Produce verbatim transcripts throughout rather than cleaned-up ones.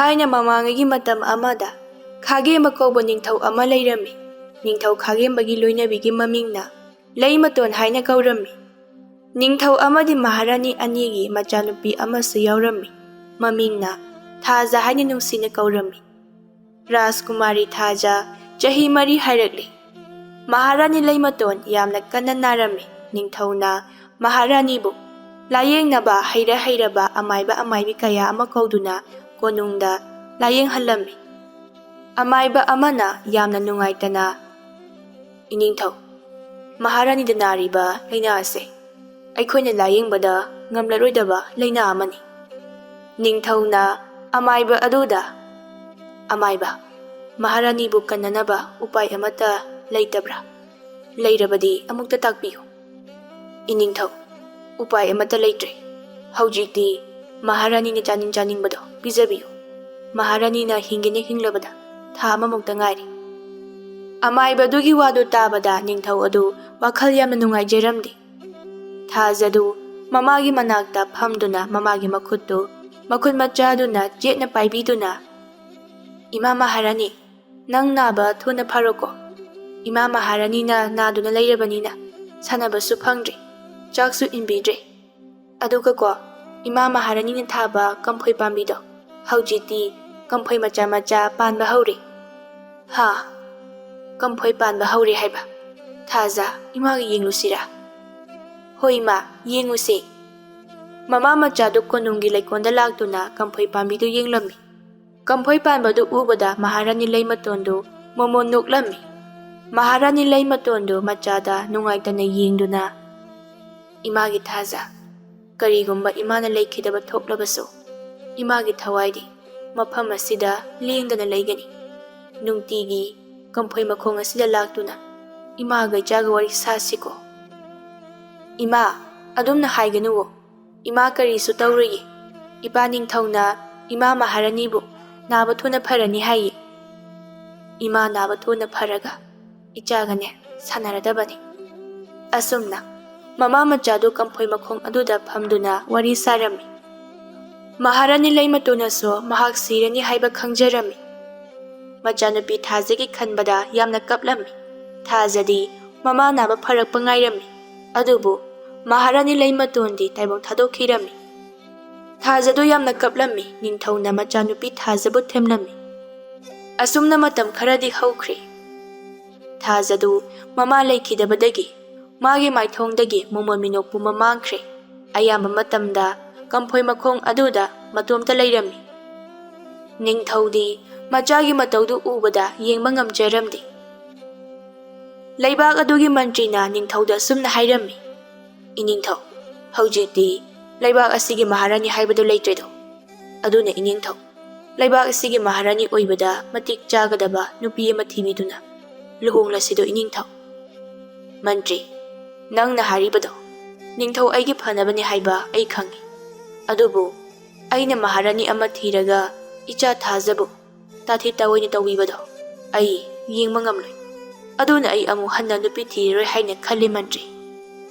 ꯊꯥꯏꯅ ꯃꯃꯥꯡꯉꯩꯒꯤ ꯃꯇꯝ ꯑꯃꯗ ꯈꯥꯒꯦꯝꯕ ꯀꯧꯕ ꯅꯤꯡꯊꯧ ꯑꯃ ꯂꯩꯔꯝꯃꯤ꯫ ꯅꯤꯡꯊꯧ ꯈꯥꯒꯦꯝꯕꯒꯤ ꯂꯣꯏꯅꯕꯤꯒꯤ ꯃꯃꯤꯡꯅ ꯂꯩꯃꯇꯣꯟ ꯍꯥꯏꯅ ꯀꯧꯔꯝꯃꯤ꯫ ꯅꯤꯡꯊꯧ ꯑꯃꯗꯤ ꯃꯍꯥꯔꯥꯅꯤ ꯑꯅꯤꯒꯤ ꯃꯆꯥꯅꯨꯄꯤ ꯑꯃꯁꯨ ꯌꯥꯎꯔꯝꯃꯤ꯫ ꯃꯃꯤꯡꯅ ꯊꯥꯖ ꯍꯥꯏꯅ ꯅꯨꯡꯁꯤꯅ ꯀꯧꯔꯝꯃꯤ꯫ ꯔꯥꯖꯀꯨꯃꯥꯔꯤ ꯊꯥꯖ ꯆꯍꯤ ꯃꯔꯤ ꯍꯥꯏꯔꯛꯂꯤ꯫ ꯃꯍꯥꯔꯥꯅꯤ ꯂꯩꯃꯇꯣꯟ ꯌꯥꯝꯅ ꯀꯟꯅ ꯅꯥꯔꯝꯃꯤ꯫ ꯅꯤꯡꯊꯧꯅ ꯃꯍꯥꯔꯥꯅꯤꯕꯨ ꯂꯥꯌꯦꯡꯅꯕ ꯍꯩꯔ ꯍꯩꯔꯕ ꯑꯃꯥꯏꯕ ꯑꯃꯥꯏꯕꯤ ꯀꯌꯥ ꯑꯃ ꯀꯧꯗꯨꯅ ꯀꯣꯅꯨꯡꯗ ꯂꯥꯌꯦꯡꯍꯜꯂꯝꯃꯤ꯫ ꯑꯃꯥꯏꯕ ꯑꯃꯅ ꯌꯥꯝꯅ ꯅꯨꯡꯉꯥꯏꯇꯅ, "ꯏꯅꯤꯡꯊꯧ, ꯃꯍꯥꯔꯥꯅꯤꯗ ꯅꯥꯔꯤꯕ ꯂꯥꯏꯅꯥ ꯑꯁꯦ ꯑꯩꯈꯣꯏꯅ ꯂꯥꯌꯦꯡꯕꯗ ꯉꯝꯂꯔꯣꯏꯗꯕ ꯂꯥꯏꯅꯥ ꯑꯃꯅꯤ꯫" ꯅꯤꯡꯊꯧꯅ ꯑꯃꯥꯏꯕ ꯑꯗꯨꯗ, "ꯑꯃꯥꯏꯕ, ꯃꯍꯥꯔꯥꯅꯤꯕꯨ ꯀꯟꯅꯅꯕ ꯎꯄꯥꯏ ꯑꯃꯠꯇ ꯂꯩꯇꯕ꯭ꯔꯥ? ꯂꯩꯔꯕꯗꯤ ꯑꯃꯨꯛꯇ ꯇꯥꯛꯄꯤꯌꯨ꯫" "ꯏꯅꯤꯡꯊꯧ, ꯎꯄꯥꯏ ꯑꯃꯠꯇ ꯂꯩꯇ꯭ꯔꯦ꯫ ꯍꯧꯖꯤꯛꯇꯤ ꯃꯍꯥꯔꯥꯅꯤꯅ ꯆꯥꯅꯤꯡ ꯆꯥꯅꯤꯡꯕꯗꯣ ꯄꯤꯖꯕꯤꯌꯨ꯫ ꯃꯍꯥꯔꯥꯅꯤꯅ ꯍꯤꯡꯒꯦꯅ ꯍꯤꯡꯂꯕꯗ ꯊꯥ ꯑꯃꯃꯨꯛꯇ ꯉꯥꯏꯔꯦ꯫" ꯑꯃꯥꯏꯕꯗꯨꯒꯤ ꯋꯥꯗꯨ ꯇꯥꯕꯗ ꯅꯤꯡꯊꯧ ꯑꯗꯨ ꯋꯥꯈꯜ ꯌꯥꯝꯅ ꯅꯨꯡꯉꯥꯏꯖꯔꯝꯗꯦ꯫ ꯊꯥꯖꯗꯨ ꯃꯃꯥꯒꯤ ꯃꯅꯥꯛꯇ ꯐꯝꯗꯨꯅ ꯃꯃꯥꯒꯤ ꯃꯈꯨꯠꯇꯨ ꯃꯈꯨꯠ ꯃꯆꯥꯗꯨꯅ ꯆꯦꯠꯅ ꯄꯥꯏꯕꯤꯗꯨꯅ, "ꯏꯃꯥ ꯃꯍꯥꯔꯥꯅꯤ, ꯅꯪ ꯅꯥꯕ ꯊꯨꯅ ꯐꯔꯣꯀꯣ꯫ ꯏꯃꯥ ꯃꯍꯥꯔꯥꯅꯤꯅ ꯅꯥꯗꯨꯅ ꯂꯩꯔꯕꯅꯤꯅ ꯁꯥꯟꯅꯕꯁꯨ ꯐꯪꯗ꯭ꯔꯦ, ꯆꯥꯛꯁꯨ ꯏꯟꯕꯤꯗ꯭ꯔꯦ꯫ ꯑꯗꯨꯒꯀꯣ, ꯏꯃꯥ ꯃꯍꯥꯔꯥꯅꯤꯅ ꯊꯥꯕ ꯀꯝꯐꯣꯏ ꯄꯥꯝꯕꯤꯗꯣ ꯍꯧꯖꯤꯛꯇꯤ ꯀꯝꯐꯣꯏ ꯃꯆꯥ ꯃꯆꯥ ꯄꯥꯟꯕ ꯍꯧꯔꯦ꯫" "ꯍꯥ? ꯀꯝꯐꯣꯏ ꯄꯥꯟꯕ ꯍꯧꯔꯦ ꯍꯥꯏꯕ? ꯊꯥꯖ, ꯏꯃꯥꯒ ꯌꯦꯡꯂꯨꯁꯤꯔꯥ?" "ꯍꯣꯏ ꯏꯃꯥ, ꯌꯦꯡꯉꯨꯁꯦ꯫" ꯃꯃꯥ ꯃꯆꯥꯗꯨ ꯀꯣꯅꯨꯡꯒꯤ ꯂꯩꯀꯣꯜꯗ ꯂꯥꯛꯇꯨꯅ ꯀꯝꯐꯣꯏ ꯄꯥꯝꯕꯤꯗꯨ ꯌꯦꯡꯂꯝꯃꯤ꯫ ꯀꯝꯐꯣꯏ ꯄꯥꯟꯕꯗꯨ ꯎꯕꯗ ꯃꯍꯥꯔꯥꯅꯤ ꯂꯩꯃꯇꯣꯟꯗꯨ ꯃꯣꯃꯣꯟ ꯅꯣꯛꯂꯝꯃꯤ꯫ ꯃꯍꯥꯔꯥꯅꯤ ꯂꯩꯃꯇꯣꯟꯗꯨ ꯃꯆꯥꯗ ꯅꯨꯡꯉꯥꯏꯇꯅ ꯌꯦꯡꯗꯨꯅ, "ꯏꯃꯥꯒꯤ ꯊꯥꯖ, ꯀꯔꯤꯒꯨꯝꯕ ꯏꯃꯥꯅ ꯂꯩꯈꯤꯗꯕ ꯊꯣꯛꯂꯕꯁꯨ, ꯏꯃꯥꯒꯤ ꯊꯋꯥꯏꯗꯤ ꯃꯐꯝ ꯑꯁꯤꯗ ꯂꯦꯡꯗꯅ ꯂꯩꯒꯅꯤ꯫ ꯅꯨꯡꯇꯤꯒꯤ ꯀꯝꯐꯣꯏ ꯃꯈꯣꯡ ꯑꯁꯤꯗ ꯂꯥꯛꯇꯨꯅ ꯏꯃꯥꯒ ꯏꯆꯥꯒ ꯋꯥꯔꯤ ꯁꯥꯁꯤꯀꯣ꯫" "ꯏꯃꯥ, ꯑꯗꯨꯝꯅ ꯍꯥꯏꯒꯅꯨꯋꯣ꯫ ꯏꯃꯥ ꯀꯔꯤꯁꯨ ꯇꯧꯔꯣꯏꯌꯦ꯫ ꯏꯄꯥ ꯅꯤꯡꯊꯧꯅ ꯏꯃꯥ ꯃꯍꯥꯔꯥꯅꯤꯕꯨ ꯅꯥꯕ ꯊꯨꯅ ꯐꯔꯅꯤ ꯍꯥꯏꯌꯦ꯫ ꯏꯃꯥ ꯅꯥꯕ ꯊꯨꯅ ꯐꯔꯒ ꯏꯆꯥꯒꯅꯦ ꯁꯥꯟꯅꯔꯗꯕꯅꯤ꯫" ꯑꯁꯨꯝꯅ ꯃꯃꯥ ꯃꯆꯥꯗꯨ ꯀꯝꯐꯣꯏ ꯃꯈꯣꯡ ꯑꯗꯨꯗ ꯐꯝꯗꯨꯅ ꯋꯥꯔꯤ ꯁꯥꯔꯝꯃꯤ꯫ ꯃꯍꯥꯔꯥꯅꯤ ꯂꯩꯃꯇꯨꯅꯁꯨ ꯃꯍꯥꯛ ꯁꯤꯔꯅꯤ ꯍꯥꯏꯕ ꯈꯪꯖꯔꯝꯃꯤ꯫ ꯃꯆꯥꯅꯨꯄꯤ ꯊꯥꯖꯒꯤ ꯈꯟꯕꯗ ꯌꯥꯝꯅ ꯀꯞꯂꯝꯃꯤ꯫ ꯊꯥꯖꯗꯤ ꯃꯃꯥ ꯅꯥꯕ ꯐꯔꯛꯄ ꯉꯥꯏꯔꯝꯃꯤ꯫ ꯑꯗꯨꯕꯨ ꯃꯍꯥꯔꯥꯅꯤ ꯂꯩꯃꯇꯣꯟꯗꯤ ꯇꯥꯏꯕꯪ ꯊꯥꯗꯣꯛꯈꯤꯔꯝꯃꯤ꯫ ꯊꯥꯖꯗꯨ ꯌꯥꯝꯅ ꯀꯞꯂꯝꯃꯤ꯫ ꯅꯤꯡꯊꯧꯅ ꯃꯆꯥꯅꯨꯄꯤ ꯊꯥꯖꯕꯨ ꯊꯦꯝꯂꯝꯃꯤ꯫ ꯑꯁꯨꯝꯅ ꯃꯇꯝ ꯈꯔꯗꯤ ꯍꯧꯈ꯭ꯔꯦ꯫ ꯊꯥꯖꯗꯨ ꯃꯃꯥ ꯂꯩꯈꯤꯗꯕꯗꯒꯤ ꯃꯥꯒꯤ ꯃꯥꯏꯊꯣꯡꯗꯒꯤ ꯃꯃꯣꯟ ꯃꯤꯅꯣꯛ ꯄꯨꯝꯕ ꯃꯥꯡꯈ꯭ꯔꯦ꯫ ꯑꯌꯥꯝꯕ ꯃꯇꯝꯗ ꯀꯝꯐꯣꯏ ꯃꯈꯣꯡ ꯑꯗꯨꯗ ꯃꯇꯣꯝꯇ ꯂꯩꯔꯝꯃꯤ꯫ ꯅꯤꯡꯊꯧꯗꯤ ꯃꯆꯥꯒꯤ ꯃꯇꯧꯗꯨ ꯎꯕꯗ ꯌꯦꯡꯕ ꯉꯝꯖꯔꯝꯗꯦ꯫ ꯂꯩꯕꯥꯛ ꯑꯗꯨꯒꯤ ꯃꯟꯇ꯭ꯔꯤꯅ ꯅꯤꯡꯊꯧꯗ ꯑꯁꯨꯝꯅ ꯍꯥꯏꯔꯝꯃꯤ, "ꯏꯅꯤꯡꯊꯧ, ꯍꯧꯖꯤꯛꯇꯤ ꯂꯩꯕꯥꯛ ꯑꯁꯤꯒꯤ ꯃꯍꯥꯔꯥꯅꯤ ꯍꯥꯏꯕꯗꯨ ꯂꯩꯇ꯭ꯔꯦꯗꯣ꯫ ꯑꯗꯨꯅ ꯏꯅꯤꯡꯊꯧ, ꯂꯩꯕꯥꯛ ꯑꯁꯤꯒꯤ ꯃꯍꯥꯔꯥꯅꯤ ꯑꯣꯏꯕꯗ ꯃꯇꯤꯛ ꯆꯥꯒꯗꯕ ꯅꯨꯄꯤ ꯑꯃ ꯊꯤꯕꯤꯗꯨꯅ ꯂꯨꯍꯣꯡꯂꯁꯤꯗꯣ ꯏꯅꯤꯡꯊꯧ꯫" ꯃꯟꯇ꯭ꯔꯤ, ꯅꯪꯅ ꯍꯥꯏꯔꯤꯕꯗꯣ ꯅꯤꯡꯊꯧ ꯑꯩꯒꯤ ꯐꯅꯕꯅꯤ ꯍꯥꯏꯕ ꯑꯩ ꯈꯪꯏ꯫ ꯑꯗꯨꯕꯨ ꯑꯩꯅ ꯃꯍꯥꯔꯥꯅꯤ ꯑꯃ ꯊꯤꯔꯒ ꯏꯆꯥ ꯊꯥꯖꯕꯨ ꯇꯥꯊꯤ ꯇꯥꯑꯣꯏꯅ ꯇꯧꯕꯤꯕꯗꯣ ꯑꯩ ꯌꯦꯡꯕ ꯉꯝꯂꯣꯏ꯫ ꯑꯗꯨꯅ ꯑꯩ ꯑꯃꯨꯛ ꯍꯟꯅ ꯅꯨꯄꯤ ꯊꯤꯔꯔꯣꯏ ꯍꯥꯏꯅ ꯈꯜꯂꯤ, ꯃꯟꯇ꯭ꯔꯤ꯫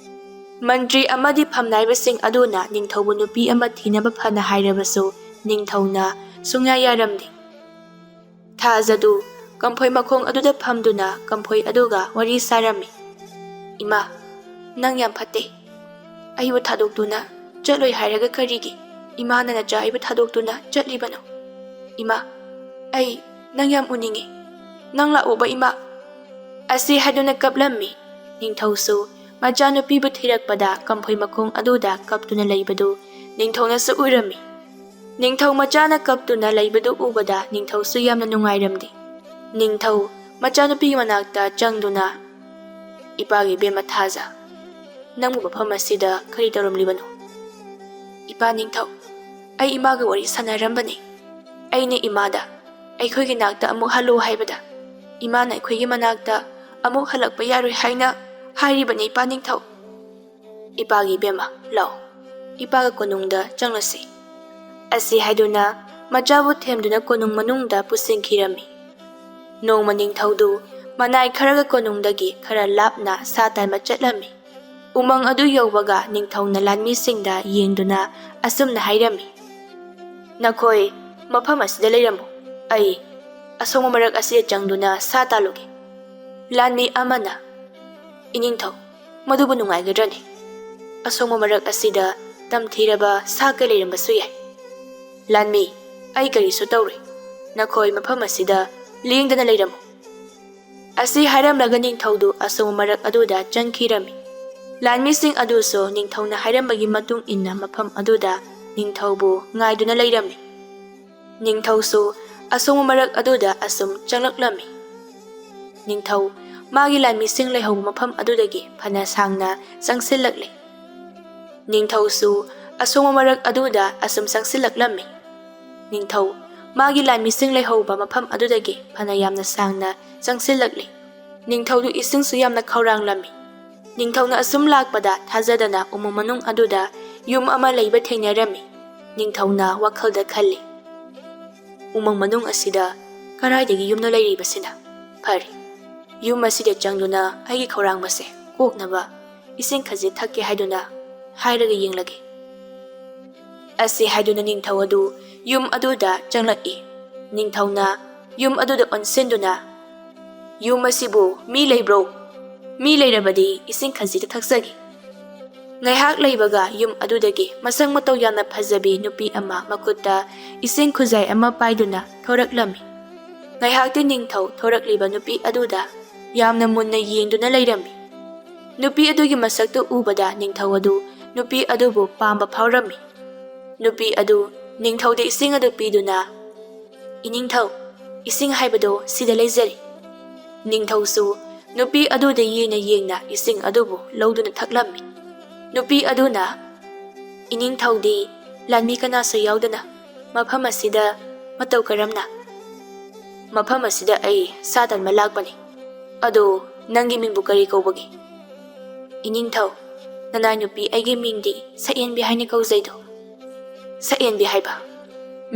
ꯃꯟꯇ꯭ꯔꯤ ꯑꯃꯗꯤ ꯐꯝꯅꯥꯏꯕꯁꯤꯡ ꯑꯗꯨꯅ ꯅꯤꯡꯊꯧꯕꯨ ꯅꯨꯄꯤ ꯑꯃ ꯊꯤꯅꯕ ꯐꯅ ꯍꯥꯏꯔꯕꯁꯨ ꯅꯤꯡꯊꯧꯅ ꯁꯨꯡꯌꯥ ꯌꯥꯔꯝꯗꯦ꯫ ꯊꯥꯖꯗꯨ ꯀꯝꯐꯣꯏ ꯃꯈꯣꯡ ꯑꯗꯨꯗ ꯐꯝꯗꯨꯅ ꯀꯝꯐꯣꯏ ꯑꯗꯨꯒ ꯋꯥꯔꯤ ꯁꯥꯔꯝꯃꯤ꯫ "ꯏꯃꯥ, ꯅꯪ ꯌꯥꯝ ꯐꯠꯇꯦ꯫ ꯑꯩꯕꯨ ꯊꯥꯗꯣꯛꯇꯨꯅ ꯆꯠꯂꯣꯏ ꯍꯥꯏꯔꯒ ꯀꯔꯤꯒꯤ? ꯏꯃꯥꯅ ꯅꯆꯥ ꯑꯩꯕꯨ ꯊꯥꯗꯣꯛꯇꯨꯅ ꯆꯠꯂꯤꯕꯅꯣ? ꯏꯃꯥ, ꯑꯩ ꯅꯪ ꯌꯥꯝ ꯎꯅꯤꯡꯉꯤ꯫ ꯅꯪ ꯂꯥꯛꯑꯣꯕ ꯏꯃꯥ꯫" ꯑꯁꯤ ꯍꯥꯏꯗꯨꯅ ꯀꯞꯂꯝꯃꯤ꯫ ꯅꯤꯡꯊꯧꯁꯨ ꯃꯆꯥꯅꯨꯄꯤꯕꯨ ꯊꯤꯔꯛꯄꯗ ꯀꯝꯐꯣꯏ ꯃꯈꯣꯡ ꯑꯗꯨꯗ ꯀꯞꯇꯨꯅ ꯂꯩꯕꯗꯨ ꯅꯤꯡꯊꯧꯅꯁꯨ ꯎꯔꯝꯃꯤ꯫ ꯅꯤꯡꯊꯧ ꯃꯆꯥꯅ ꯀꯞꯇꯨꯅ ꯂꯩꯕꯗꯨ ꯎꯕꯗ ꯅꯤꯡꯊꯧꯁꯨ ꯌꯥꯝꯅ ꯅꯨꯡꯉꯥꯏꯔꯝꯗꯦ꯫ ꯅꯤꯡꯊꯧ ꯃꯆꯥꯅꯨꯄꯤꯒꯤ ꯃꯅꯥꯛꯇ ꯆꯪꯗꯨꯅ, "ꯏꯄꯥꯒꯤ ꯏꯕꯦꯝꯃ ꯊꯥꯖ, ꯅꯪꯕꯨ ꯃꯐꯝ ꯑꯁꯤꯗ ꯀꯔꯤ ꯇꯧꯔꯝꯂꯤꯕꯅꯣ?" "ꯏꯄꯥ ꯅꯤꯡꯊꯧ, ꯑꯩ ꯏꯃꯥꯒ ꯋꯥꯔꯤ ꯁꯥꯟꯅꯔꯝꯕꯅꯤ꯫ ꯑꯩꯅ ꯏꯃꯥꯗ ꯑꯩꯈꯣꯏꯒꯤ ꯅꯥꯛꯇ ꯑꯃꯨꯛ ꯍꯜꯂꯨ ꯍꯥꯏꯕꯗ ꯏꯃꯥꯅ ꯑꯩꯈꯣꯏꯒꯤ ꯃꯅꯥꯛꯇ ꯑꯃꯨꯛ ꯍꯜꯂꯛꯄ ꯌꯥꯔꯣꯏ ꯍꯥꯏꯅ ꯍꯥꯏꯔꯤꯕꯅꯤ, ꯏꯄꯥ ꯅꯤꯡꯊꯧ꯫" "ꯏꯄꯥꯒꯤ ꯏꯕꯦꯝꯃ, ꯂꯥꯛꯑꯣ, ꯏꯄꯥꯒ ꯀꯣꯅꯨꯡꯗ ꯆꯪꯂꯁꯤ꯫" ꯑꯁꯤ ꯍꯥꯏꯗꯨꯅ ꯃꯆꯥꯕꯨ ꯊꯦꯝꯗꯨꯅ ꯀꯣꯅꯨꯡ ꯃꯅꯨꯡꯗ ꯄꯨꯁꯤꯟꯈꯤꯔꯝꯃꯤ꯫ ꯅꯣꯡꯃ ꯅꯤꯡꯊꯧꯗꯨ ꯃꯅꯥꯏ ꯈꯔꯒ ꯀꯣꯅꯨꯡꯗꯒꯤ ꯈꯔ ꯂꯥꯞꯅ ꯁꯥ ꯇꯥꯟꯕ ꯆꯠꯂꯝꯃꯤ꯫ ꯎꯃꯪ ꯑꯗꯨ ꯌꯧꯕꯒ ꯅꯤꯡꯊꯧꯅ ꯂꯥꯟꯃꯤꯁꯤꯡꯗ ꯌꯦꯡꯗꯨꯅ ꯑꯁꯨꯝꯅ ꯍꯥꯏꯔꯝꯃꯤ, "ꯅꯈꯣꯏ ꯃꯐꯝ ꯑꯁꯤꯗ ꯂꯩꯔꯝꯃꯨ, ꯑꯩ ꯑꯁꯣꯡꯕ ꯃꯔꯛ ꯑꯁꯤꯗ ꯆꯪꯗꯨꯅ ꯁꯥ ꯇꯥꯜꯂꯨꯒꯦ꯫" ꯂꯥꯟꯃꯤ ꯑꯃꯅ, "ꯏꯅꯤꯡꯊꯧ, ꯃꯗꯨꯕꯨ ꯅꯨꯡꯉꯥꯏꯒꯗ꯭ꯔꯅꯤ? ꯑꯁꯣꯡꯕ ꯃꯔꯛ ꯑꯁꯤꯗ ꯇꯝꯊꯤꯔꯕ ꯁꯥ ꯀꯩ ꯂꯩꯔꯝꯕꯁꯨ ꯌꯥꯏ꯫" "ꯂꯥꯟꯃꯤ, ꯑꯩ ꯀꯔꯤꯁꯨ ꯇꯧꯔꯣꯏ, ꯅꯈꯣꯏ ꯃꯐꯝ ꯑꯁꯤꯗ ꯂꯦꯡꯗꯅ ꯂꯩꯔꯝꯃꯨ꯫" ꯑꯁꯤ ꯍꯥꯏꯔꯝꯂꯒ ꯅꯤꯡꯊꯧꯗꯨ ꯑꯁꯣꯡꯕ ꯃꯔꯛ ꯑꯗꯨꯗ ꯆꯪꯈꯤꯔꯝꯃꯤ꯫ ꯂꯥꯟꯃꯤꯁꯤꯡ ꯑꯗꯨꯁꯨ ꯅꯤꯡꯊꯧꯅ ꯍꯥꯏꯔꯝꯕꯒꯤ ꯃꯇꯨꯡ ꯏꯟꯅ ꯃꯐꯝ ꯑꯗꯨꯗ ꯅꯤꯡꯊꯧꯕꯨ ꯉꯥꯏꯗꯨꯅ ꯂꯩꯔꯝꯃꯤ꯫ ꯅꯤꯡꯊꯧꯁꯨ ꯑꯁꯣꯡꯕ ꯃꯔꯛ ꯑꯗꯨꯗ ꯑꯁꯨꯝ ꯆꯪꯂꯛꯂꯝꯃꯤ꯫ ꯅꯤꯡꯊꯧ ꯃꯥꯒꯤ ꯂꯥꯟꯃꯤꯁꯤꯡ ꯂꯩꯍꯧꯕ ꯃꯐꯝ ꯑꯗꯨꯗꯒꯤ ꯐꯅ ꯁꯥꯡꯅ ꯆꯪꯁꯤꯜꯂꯛꯂꯦ꯫ ꯅꯤꯡꯊꯧꯁꯨ ꯑꯁꯣꯡꯕ ꯃꯔꯛ ꯑꯗꯨꯗ ꯑꯁꯨꯝ ꯆꯪꯁꯤꯜꯂꯛꯂꯝꯃꯤ꯫ ꯅꯤꯡꯊꯧ ꯃꯥꯒꯤ ꯂꯥꯟꯃꯤꯁꯤꯡ ꯂꯩꯍꯧꯕ ꯃꯐꯝ ꯑꯗꯨꯗꯒꯤ ꯐꯅ ꯌꯥꯝꯅ ꯁꯥꯡꯅ ꯆꯪꯁꯤꯜꯂꯛꯂꯤ꯫ ꯅꯤꯡꯊꯧꯗꯨ ꯏꯁꯤꯡꯁꯨ ꯌꯥꯝꯅ ꯈꯧꯔꯥꯡꯂꯝꯃꯤ꯫ ꯅꯤꯡꯊꯧꯅ ꯑꯁꯨꯝ ꯂꯥꯛꯄꯗ ꯊꯥꯖꯗꯅ ꯎꯃꯪ ꯃꯅꯨꯡ ꯑꯗꯨꯗ ꯌꯨꯝ ꯑꯃ ꯂꯩꯕ ꯊꯦꯡꯅꯔꯝꯃꯤ꯫ ꯅꯤꯡꯊꯧꯅ ꯋꯥꯈꯜꯗ ꯈꯜꯂꯤ, "ꯎꯃꯪ ꯃꯅꯨꯡ ꯑꯁꯤꯗ ꯀꯗꯥꯏꯗꯒꯤ ꯌꯨꯝꯅꯣ ꯂꯩꯔꯤꯕꯁꯤꯅ? ꯐꯔꯦ, ꯌꯨꯝ ꯑꯁꯤꯗ ꯆꯪꯗꯨꯅ ꯑꯩꯒꯤ ꯈꯧꯔꯥꯡꯕꯁꯦ ꯀꯣꯛꯅꯕ ꯏꯁꯤꯡ ꯈꯖꯤꯛ ꯊꯛꯀꯦ ꯍꯥꯏꯗꯨꯅ ꯍꯥꯏꯔꯒ ꯌꯦꯡꯂꯒꯦ꯫" ꯑꯁꯤ ꯍꯥꯏꯗꯨꯅ ꯅꯤꯡꯊꯧ ꯑꯗꯨ ꯌꯨꯝ ꯑꯗꯨꯗ ꯆꯪꯂꯛꯏ꯫ ꯅꯤꯡꯊꯧꯅ ꯌꯨꯝ ꯑꯗꯨꯗ ꯑꯣꯟꯁꯤꯟꯗꯨꯅ, "ꯌꯨꯝ ꯑꯁꯤꯕꯨ ꯃꯤ ꯂꯩꯕ꯭ꯔꯣ? ꯃꯤ ꯂꯩꯔꯕꯗꯤ ꯏꯁꯤꯡ ꯈꯖꯤꯛꯇ ꯊꯛꯆꯒꯦ꯫" ꯉꯥꯏꯍꯥꯛ ꯂꯩꯕꯒ ꯌꯨꯝ ꯑꯗꯨꯗꯒꯤ ꯃꯁꯛ ꯃꯇꯧ ꯌꯥꯝꯅ ꯐꯖꯕꯤ ꯅꯨꯄꯤ ꯑꯃ ꯃꯈꯨꯠꯇ ꯏꯁꯤꯡ ꯈꯨꯖꯥꯏ ꯑꯃ ꯄꯥꯏꯗꯨꯅ ꯊꯣꯔꯛꯂꯝꯃꯤ꯫ ꯉꯥꯏꯍꯥꯛꯇꯤ ꯅꯤꯡꯊꯧ ꯊꯣꯔꯛꯂꯤꯕ ꯅꯨꯄꯤ ꯑꯗꯨꯗ ꯌꯥꯝꯅ ꯃꯨꯟꯅ ꯌꯦꯡꯗꯨꯅ ꯂꯩꯔꯝꯃꯤ꯫ ꯅꯨꯄꯤ ꯑꯗꯨꯒꯤ ꯃꯁꯛꯇꯨ ꯎꯕꯗ ꯅꯤꯡꯊꯧ ꯑꯗꯨ ꯅꯨꯄꯤ ꯑꯗꯨꯕꯨ ꯄꯥꯝꯕ ꯐꯥꯎꯔꯝꯃꯤ꯫ ꯅꯨꯄꯤ ꯑꯗꯨ ꯅꯤꯡꯊꯧꯗ ꯏꯁꯤꯡ ꯑꯗꯨ ꯄꯤꯗꯨꯅ, "ꯏꯅꯤꯡꯊꯧ, ꯏꯁꯤꯡ ꯍꯥꯏꯕꯗꯣ ꯁꯤꯗ ꯂꯩꯖꯔꯦ꯫" ꯅꯤꯡꯊꯧꯁꯨ ꯅꯨꯄꯤ ꯑꯗꯨꯗ ꯌꯦꯡꯅ ꯌꯦꯡꯅ ꯏꯁꯤꯡ ꯑꯗꯨꯕꯨ ꯂꯧꯗꯨꯅ ꯊꯛꯂꯝꯃꯤ꯫ ꯅꯨꯄꯤ ꯑꯗꯨꯅ, "ꯏꯅꯤꯡꯊꯧꯗꯤ ꯂꯥꯟꯃꯤ ꯀꯅꯥꯁꯨ ꯌꯥꯎꯗꯅ ꯃꯐꯝ ꯑꯁꯤꯗ ꯃꯇꯧ ꯀꯔꯝꯅ?" "ꯃꯐꯝ ꯑꯁꯤꯗ ꯑꯩ ꯁꯥ ꯇꯥꯟꯕ ꯂꯥꯛꯄꯅꯤ꯫ ꯑꯗꯣ ꯅꯪꯒꯤ ꯃꯤꯡꯕꯨ ꯀꯔꯤ ꯀꯧꯕꯒꯦ?" "ꯏꯅꯤꯡꯊꯧ, ꯅꯅꯥꯏ ꯅꯨꯄꯤ ꯑꯩꯒꯤ ꯃꯤꯡꯗꯤ ꯁꯛꯍꯦꯟꯕꯤ ꯍꯥꯏꯅ ꯀꯧꯖꯩꯗꯣ꯫" "ꯁꯛꯍꯦꯟꯕꯤ ꯍꯥꯏꯕ?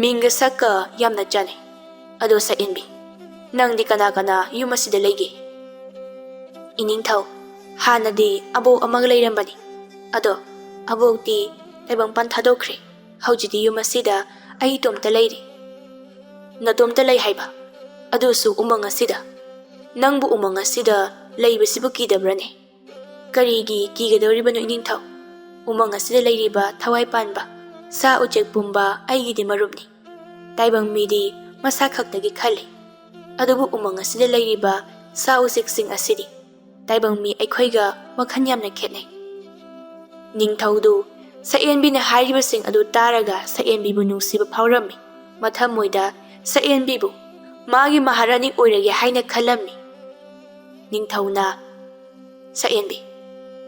ꯃꯤꯡꯒ ꯁꯛꯀ ꯌꯥꯝꯅ ꯆꯥꯟꯅꯩ꯫ ꯑꯗꯣ ꯁꯛꯍꯦꯟꯕꯤ, ꯅꯪꯗꯤ ꯀꯅꯥ ꯀꯅꯥ ꯌꯨꯝ ꯑꯁꯤꯗ ꯂꯩꯒꯦ?" "ꯏꯅꯤꯡꯊꯧ, ꯍꯥꯟꯅꯗꯤ ꯑꯕꯣꯛ ꯑꯃꯒ ꯂꯩꯔꯝꯕꯅꯤ꯫ ꯑꯗꯣ ꯑꯕꯣꯛꯇꯤ ꯇꯥꯏꯕꯪꯄꯥꯟ ꯊꯥꯗꯣꯛꯈ꯭ꯔꯦ꯫ ꯍꯧꯖꯤꯛꯇꯤ ꯌꯨꯝ ꯑꯁꯤꯗ "ꯑꯩ ꯏꯇꯣꯝꯇ ꯂꯩꯔꯤ꯫" "ꯅꯇꯣꯝꯇ ꯂꯩ ꯍꯥꯏꯕ? ꯑꯗꯨꯁꯨ ꯎꯃꯪ ꯑꯁꯤꯗ? ꯅꯪꯕꯨ ꯎꯃꯪ ꯑꯁꯤꯗ ꯂꯩꯕꯁꯤꯕꯨ ꯀꯤꯗꯕ꯭ꯔꯅꯦ?" "ꯀꯔꯤꯒꯤ ꯀꯤꯒꯗꯧꯔꯤꯕꯅꯣ ꯏꯅꯤꯡꯊꯧ? ꯎꯃꯪ ꯑꯁꯤꯗ ꯂꯩꯔꯤꯕ ꯊꯋꯥꯏ ꯄꯥꯟꯕ ꯁꯥ ꯎꯆꯦꯛ ꯄꯨꯝꯕ ꯑꯩꯒꯤꯗꯤ ꯃꯔꯨꯞꯅꯤ꯫ ꯇꯥꯏꯕꯪ ꯃꯤꯗꯤ ꯃꯁꯥ ꯈꯛꯇꯒꯤ ꯈꯜꯂꯤ꯫ ꯑꯗꯨꯕꯨ ꯎꯃꯪ ꯑꯁꯤꯗ ꯂꯩꯔꯤꯕ ꯁꯥ ꯎꯆꯦꯛꯁꯤꯡ ꯑꯁꯤꯗꯤ ꯇꯥꯏꯕꯪ ꯃꯤ ꯑꯩꯈꯣꯏꯒ ꯋꯥꯈꯜ ꯌꯥꯝꯅ ꯈꯦꯠꯅꯩ꯫" ꯅꯤꯡꯊꯧꯗꯨ ꯁꯛꯍꯦꯟꯕꯤꯅ ꯍꯥꯏꯔꯤꯕꯁꯤꯡ ꯑꯗꯨ ꯇꯥꯔꯒ ꯁꯛꯍꯦꯟꯕꯤꯕꯨ ꯅꯨꯡꯁꯤꯕ ꯐꯥꯎꯔꯝꯃꯤ꯫ ꯃꯊꯃꯣꯏꯗ ꯁꯛꯍꯦꯟꯕꯤꯕꯨ ꯃꯥꯒꯤ ꯃꯍꯥꯔꯥꯅꯤ ꯑꯣꯏꯔꯒꯦ ꯍꯥꯏꯅ ꯈꯜꯂꯝꯃꯤ꯫ ꯅꯤꯡꯊꯧꯅ, "ꯁꯛꯍꯦꯟꯕꯤ,